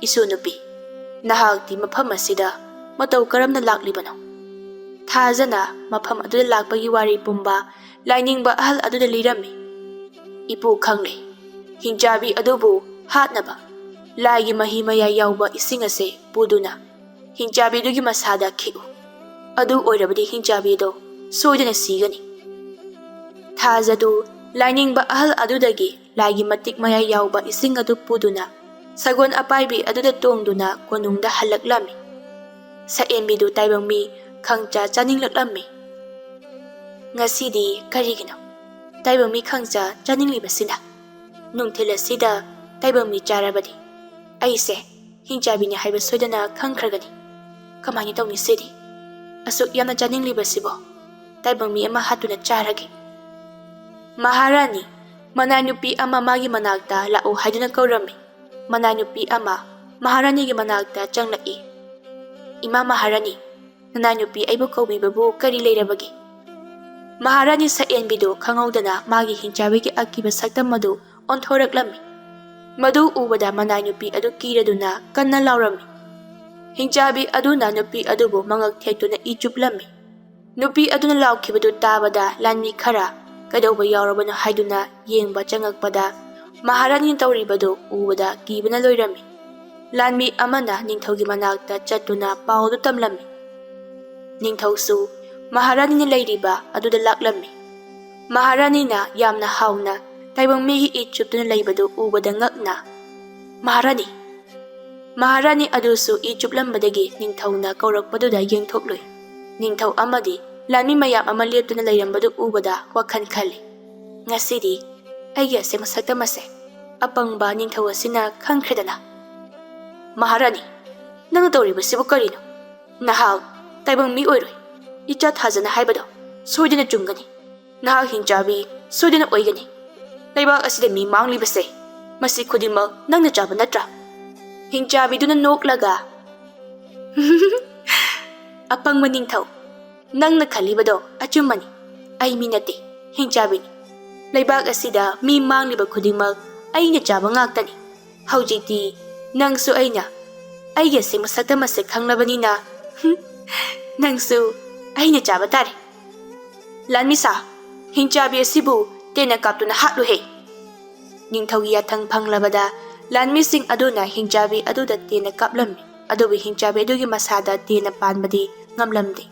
"ꯏꯁꯨ ꯅꯨꯄꯤ, ꯅꯍꯥꯛꯇꯤ ꯃꯐꯝ ꯑꯁꯤꯗ ꯃꯇꯧ ꯀꯔꯝꯅ ꯂꯥꯛꯂꯤꯕꯅꯣ?" ꯊꯥꯖꯅ ꯃꯐꯝ ꯑꯗꯨꯗ ꯂꯥꯛꯄꯒꯤ ꯋꯥꯔꯤ ꯄꯨꯝꯕ ꯂꯥꯏꯅꯤꯡꯕ ꯑꯍꯜ ꯑꯗꯨꯗ ꯂꯤꯔꯝꯃꯤ꯫ "ꯏꯄꯨ ꯈꯪꯂꯦ, ꯍꯤꯡꯆꯥꯕꯤ ꯑꯗꯨꯕꯨ ꯍꯥꯠꯅꯕ ꯂꯥꯏꯒꯤ ꯃꯍꯤ ꯃꯌꯥꯏ ꯌꯥꯎꯕ ꯏꯁꯤꯡ ꯑꯁꯦ ꯄꯨꯗꯨꯅ ꯍꯤꯡꯆꯥꯕꯤꯗꯨꯒꯤ ꯃꯁꯥꯗ ꯈꯤꯛꯎ꯫ ꯑꯗꯨ ꯑꯣꯏꯔꯕꯗꯤ ꯍꯤꯡꯆꯥꯕꯤꯗꯣ ꯁꯣꯏꯗꯅ ꯁꯤꯒꯅꯤ꯫ ꯊꯥꯖꯗꯨ ꯂꯥꯏꯅꯤꯡꯕ ꯑꯍꯜ ꯑꯗꯨꯗꯒꯤ ꯂꯥꯏꯒꯤ ꯃꯇꯤꯛ ꯃꯌꯥꯏ ꯌꯥꯎꯕ ꯏꯁꯤꯡ ꯑꯗꯨ ꯄꯨꯗꯨꯅ ꯁꯒꯣꯜ ꯑꯄꯥꯏꯕꯤ ꯑꯗꯨꯗ ꯇꯣꯡꯗꯨꯅ ꯀꯣꯅꯨꯡꯗ ꯍꯜꯂꯛꯂꯝꯃꯤ꯫ ꯁꯛꯍꯦꯟꯕꯤꯗꯨ ꯇꯥꯏꯕꯪ ꯃꯤ ꯈꯪꯆꯥ ꯆꯥꯅꯤꯡꯂꯛꯂꯝꯃꯤ꯫ ꯉꯁꯤꯗꯤ ꯀꯔꯤꯒꯤꯅꯣ ꯇꯥꯏꯕꯪ ꯃꯤ ꯈꯪꯆꯥ ꯆꯥꯅꯤꯡꯂꯤꯕꯁꯤꯅ? ꯅꯨꯡꯊꯤꯜ ꯑꯁꯤꯗ ꯇꯥꯏꯕꯪ ꯃꯤ ꯆꯥꯔꯕꯗꯤ ꯑꯩꯁꯦ ꯍꯤꯡꯆꯥꯕꯤꯅꯤ ꯍꯥꯏꯕ ꯁꯣꯏꯗꯅ ꯈꯪꯈ꯭ꯔꯒꯅꯤ꯫ ꯀꯃꯥꯏꯅ ꯇꯧꯅꯤ ꯁꯤꯗꯤ? ꯑꯁꯨꯛ ꯌꯥꯝꯅ ꯆꯥꯅꯤꯡꯂꯤꯕꯁꯤꯕꯣ? ꯇꯥꯏꯕꯪ ꯃꯤ ꯑꯃ ꯍꯥꯠꯇꯨꯅ ꯆꯥꯔꯒꯦ꯫ ꯃꯍꯥꯔꯥꯅꯤ, ꯃꯅꯥꯏ ꯅꯨꯄꯤ ꯑꯃ ꯃꯥꯒꯤ ꯃꯅꯥꯛꯇ ꯂꯥꯛꯎ ꯍꯥꯏꯗꯨꯅ ꯀꯧꯔꯝꯃꯤ꯫ ꯃꯅꯥꯏ ꯅꯨꯄꯤ ꯑꯃ ꯃꯍꯥꯔꯥꯅꯤꯒꯤ ꯃꯅꯥꯛꯇ ꯆꯪꯂꯛꯏ꯫ "ꯏꯃꯥ ꯃꯍꯥꯔꯥꯅꯤ, ꯅꯅꯥꯏ ꯅꯨꯄꯤ ꯑꯩꯕꯨ ꯀꯧꯕꯤꯕꯕꯨ ꯀꯔꯤ ꯂꯩꯔꯕꯒꯦ?" ꯃꯍꯥꯔꯥꯅꯤ ꯁꯛꯍꯦꯟꯕꯤꯗꯨ ꯈꯪꯍꯧꯗꯅ ꯃꯥꯒꯤ ꯍꯤꯡꯆꯥꯕꯤꯒꯤ ꯑꯀꯤꯕ ꯁꯛꯇꯝ ꯑꯗꯨ ꯑꯣꯟꯊꯣꯔꯛꯂꯝꯃꯤ꯫ ꯃꯗꯨ ꯎꯕꯗ ꯃꯅꯥꯏ ꯅꯨꯄꯤ ꯑꯗꯨ ꯀꯤꯔꯗꯨꯅ ꯀꯟꯅ ꯂꯥꯎꯔꯝꯃꯤ꯫ ꯍꯤꯡꯆꯥꯕꯤ ꯑꯗꯨꯅ ꯅꯨꯄꯤ ꯑꯗꯨꯕꯨ ꯃꯉꯛ ꯊꯦꯛꯇꯨꯅ ꯏ ꯆꯨꯞꯂꯝꯃꯤ꯫ ꯅꯨꯄꯤ ꯑꯗꯨꯅ ꯂꯥꯎꯈꯤꯕꯗꯨ ꯇꯥꯕꯗ ꯂꯥꯟꯃꯤ ꯈꯔ ꯀꯩꯗꯧꯕ ꯌꯥꯎꯔꯕꯅꯣ ꯍꯥꯏꯗꯨꯅ ꯌꯦꯡꯕ ꯆꯪꯉꯛꯄꯗ ꯃꯍꯥꯔꯥꯅꯤꯅ ꯇꯧꯔꯤꯕꯗꯨ ꯎꯕꯗ ꯀꯤꯕꯅ ꯂꯣꯏꯔꯝꯃꯤ꯫ ꯂꯥꯟꯃꯤ ꯑꯃꯅ ꯅꯤꯡꯊꯧꯒꯤ ꯃꯅꯥꯛꯇ ꯆꯠꯇꯨꯅ ꯄꯥꯎꯗꯨ ꯇꯝꯂꯝꯃꯤ꯫ ꯅꯤꯡꯊꯧꯁꯨ ꯃꯍꯥꯔꯥꯅꯤꯅ ꯂꯩꯔꯤꯕ ꯑꯗꯨꯗ ꯂꯥꯛꯂꯝꯃꯤ꯫ ꯃꯍꯥꯔꯥꯅꯤꯅ ꯌꯥꯝꯅ ꯍꯥꯎꯅ ꯇꯥꯏꯕꯪ ꯃꯤꯒꯤ ꯏ ꯆꯨꯞꯇꯨꯅ ꯂꯩꯕꯗꯨ ꯎꯕꯗ ꯉꯛꯅ, "ꯃꯍꯥꯔꯥꯅꯤ!" ꯃꯍꯥꯔꯥꯅꯤ ꯑꯗꯨꯁꯨ ꯏ ꯆꯨꯞꯂꯝꯕꯗꯒꯤ ꯅꯤꯡꯊꯧꯅ ꯀꯧꯔꯛꯄꯗꯨꯗ ꯌꯦꯡꯊꯣꯛꯂꯨꯏ꯫ ꯅꯤꯡꯊꯧ ꯑꯃꯗꯤ ꯂꯥꯟꯃꯤ ꯃꯌꯥꯝ ꯑꯃ ꯂꯦꯞꯇꯨꯅ ꯂꯩꯔꯝꯕꯗꯨ ꯎꯕꯗ ꯋꯥꯈꯜ ꯈꯜꯂꯤ, "ꯉꯁꯤꯗꯤ ꯑꯩꯒꯤ ꯑꯁꯦꯡꯕ ꯁꯛꯇꯝ ꯑꯁꯦ ꯑꯄꯪꯕ ꯅꯤꯡꯊꯧ ꯑꯁꯤꯅ ꯈꯪꯈ꯭ꯔꯦꯗꯅ꯫ ꯃꯍꯥꯔꯥꯅꯤ, ꯅꯪꯅ ꯇꯧꯔꯤꯕꯁꯤꯕꯨ ꯀꯔꯤꯅꯣ? ꯅꯍꯥꯛ ꯇꯥꯏꯕꯪ ꯃꯤ ꯑꯣꯏꯔꯣꯏ꯫ ꯏꯆꯥ ꯊꯥꯖꯅ ꯍꯥꯏꯕꯗꯣ ꯁꯣꯏꯗꯅ ꯆꯨꯝꯒꯅꯤ꯫ ꯅꯍꯥꯛ ꯍꯤꯡꯆꯥꯕꯤ ꯁꯣꯏꯗꯅ ꯑꯣꯏꯒꯅꯤ꯫ ꯂꯩꯕꯥꯛ ꯑꯁꯤꯗ ꯃꯤ ꯃꯥꯡꯂꯤꯕꯁꯦ, ꯃꯁꯤ ꯈꯨꯗꯤꯡꯃꯛ ꯅꯪꯅ ꯆꯥꯕ ꯅꯠꯇ꯭ꯔꯥ?" ꯍꯤꯡꯆꯥꯕꯤꯗꯨꯅ ꯅꯣꯛꯂꯒ, "ꯑꯄꯪꯕ ꯅꯤꯡꯊꯧ, ꯅꯪꯅ ꯈꯜꯂꯤꯕꯗꯣ ꯑꯆꯨꯝꯕꯅꯤ꯫ ꯑꯩ ꯃꯤ ꯅꯠꯇꯦ, ꯍꯤꯡꯆꯥꯕꯤꯅꯤ꯫ ꯂꯩꯕꯥꯛ ꯑꯁꯤꯗ ꯃꯤ ꯃꯥꯡꯂꯤꯕ ꯈꯨꯗꯤꯡꯃꯛ ꯑꯩꯅ ꯆꯥꯕ ꯉꯥꯛꯇꯅꯤ꯫ ꯍꯧꯖꯤꯛꯇꯤ ꯅꯪꯁꯨ ꯑꯩꯅ ꯑꯩꯒꯤ ꯑꯁꯦꯡꯕ ꯁꯛꯇꯝ ꯑꯁꯦ ꯈꯪꯂꯕꯅꯤꯅ, ꯅꯪꯁꯨ ꯑꯩꯅ ꯆꯥꯕ ꯇꯥꯔꯦ꯫ ꯂꯥꯟꯃꯤꯁꯥ, ꯍꯤꯡꯆꯥꯕꯤ ꯑꯁꯤꯕꯨ ꯇꯦꯟꯅ ꯀꯥꯞꯇꯨꯅ ꯍꯥꯠꯂꯨꯍꯦ!" ꯅꯤꯡꯊꯧꯒꯤ ꯌꯥꯊꯪ ꯐꯪꯂꯕꯗ ꯂꯥꯟꯃꯤꯁꯤꯡ ꯑꯗꯨꯅ ꯍꯤꯡꯆꯥꯕꯤ ꯑꯗꯨꯗ ꯇꯦꯟꯅ ꯀꯥꯞꯂꯝꯃꯤ꯫ ꯑꯗꯨꯕꯨ ꯍꯤꯡꯆꯥꯕꯤ ꯑꯗꯨꯒꯤ ꯃꯁꯥꯗ ꯇꯦꯟꯅ ꯄꯥꯟꯕꯗꯤ ꯉꯝꯂꯝꯗꯦ꯫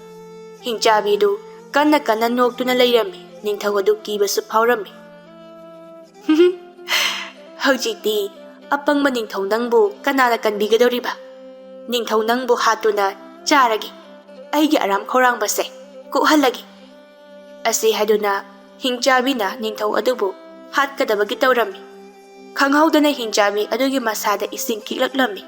ꯍꯤꯡꯆꯥꯕꯤꯗꯨ ꯀꯟꯅ ꯀꯟꯅ ꯅꯣꯛꯇꯨꯅ ꯂꯩꯔꯝꯃꯤ꯫ ꯅꯤꯡꯊꯧ ꯑꯗꯨ ꯀꯤꯕꯁꯨ ꯐꯥꯎꯔꯝꯃꯤ꯫ "ꯍꯧꯖꯤꯛꯇꯤ ꯑꯄꯪꯕ ꯅꯤꯡꯊꯧ ꯅꯪꯕꯨ ꯀꯅꯥꯅ ꯀꯟꯕꯤꯒꯗꯧꯔꯤꯕ? ꯅꯤꯡꯊꯧ ꯅꯪꯕꯨ ꯍꯥꯠꯇꯨꯅ ꯆꯥꯔꯒꯦ꯫ ꯑꯩꯒꯤ ꯑꯔꯥꯝ ꯈꯧꯔꯥꯡꯕꯁꯦ ꯀꯣꯛꯍꯜꯂꯒꯦ"꯫ ꯑꯁꯤ ꯍꯥꯏꯗꯨꯅ ꯍꯤꯡꯆꯥꯕꯤꯅ ꯅꯤꯡꯊꯧ ꯑꯗꯨꯕꯨ ꯍꯥꯠꯀꯗꯕꯒꯤ ꯇꯧꯔꯝꯃꯤ꯫ ꯈꯪꯍꯧꯗꯅ ꯍꯤꯡꯆꯥꯕꯤ ꯑꯗꯨꯒꯤ ꯃꯁꯥꯗ ꯏꯁꯤꯡ ꯈꯤꯛꯂꯛꯂꯝꯃꯤ꯫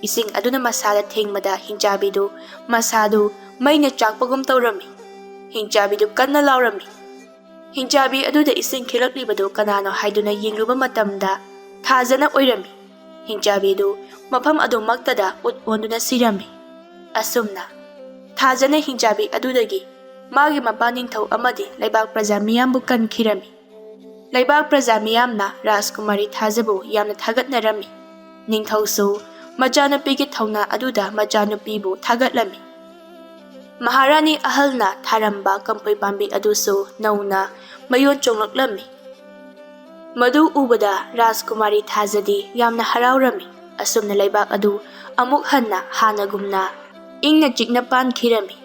ꯏꯁꯤꯡ ꯑꯗꯨꯅ ꯃꯁꯥꯗ ꯊꯦꯡꯕꯗ ꯍꯤꯡꯆꯥꯕꯤꯗꯨ ꯃꯁꯥꯗꯨ ꯃꯩꯅ ꯆꯥꯛꯄꯒꯨꯝ ꯇꯧꯔꯝꯃꯤ꯫ ꯍꯤꯡꯆꯥꯕꯤꯗꯨ ꯀꯟꯅ ꯂꯥꯎꯔꯝꯃꯤ꯫ ꯍꯤꯡꯆꯥꯕꯤ ꯑꯗꯨꯗ ꯏꯁꯤꯡ ꯈꯤꯛꯂꯛꯂꯤꯕꯗꯨ ꯀꯅꯥꯅꯣ ꯍꯥꯏꯗꯨꯅ ꯌꯦꯡꯂꯨꯕ ꯃꯇꯝꯗ ꯊꯥꯖꯅ ꯑꯣꯏꯔꯝꯃꯤ꯫ ꯍꯤꯡꯆꯥꯕꯤꯗꯨ ꯃꯐꯝ ꯑꯗꯨꯃꯛꯇꯗ ꯎꯠ ꯑꯣꯟꯗꯨꯅ ꯁꯤꯔꯝꯃꯤ꯫ ꯑꯁꯨꯝꯅ ꯊꯥꯖꯅ ꯍꯤꯡꯆꯥꯕꯤ ꯑꯗꯨꯗꯒꯤ ꯃꯥꯒꯤ ꯃꯄꯥ ꯅꯤꯡꯊꯧ ꯑꯃꯗꯤ ꯂꯩꯕꯥꯛ ꯄ꯭ꯔꯖꯥ ꯃꯤꯌꯥꯝꯕꯨ ꯀꯟꯈꯤꯔꯝꯃꯤ꯫ ꯂꯩꯕꯥꯛ ꯄ꯭ꯔꯖꯥ ꯃꯤꯌꯥꯝꯅ ꯔꯥꯖꯀꯨꯃꯥꯔꯤ ꯊꯥꯖꯕꯨ ꯌꯥꯝꯅ ꯊꯥꯒꯠꯅꯔꯝꯃꯤ꯫ ꯅꯤꯡꯊꯧꯁꯨ ꯃꯆꯥꯅꯨꯄꯤꯒꯤ ꯊꯧꯅꯥ ꯑꯗꯨꯗ ꯃꯆꯥꯅꯨꯄꯤꯕꯨ ꯊꯥꯒꯠꯂꯝꯃꯤ꯫ ꯃꯍꯥꯔꯥꯅꯤ ꯑꯍꯜꯅ ꯊꯥꯔꯝꯕ ꯀꯝꯐꯣꯏ ꯄꯥꯝꯕꯤ ꯑꯗꯨꯁꯨ ꯅꯧꯅ ꯃꯌꯣꯟ ꯆꯣꯡꯂꯛꯂꯝꯃꯤ꯫ ꯃꯗꯨ ꯎꯕꯗ ꯔꯥꯖꯀꯨꯃꯥꯔꯤ ꯊꯥꯖꯗꯤ ꯌꯥꯝꯅ ꯍꯔꯥꯎꯔꯝꯃꯤ꯫ ꯑꯁꯨꯝꯅ ꯂꯩꯕꯥꯛ ꯑꯗꯨ ꯑꯃꯨꯛ ꯍꯟꯅ ꯍꯥꯟꯅꯒꯨꯝꯅ ꯏꯪꯅ ꯆꯤꯛꯅ ꯄꯥꯟꯈꯤꯔꯝꯃꯤ꯫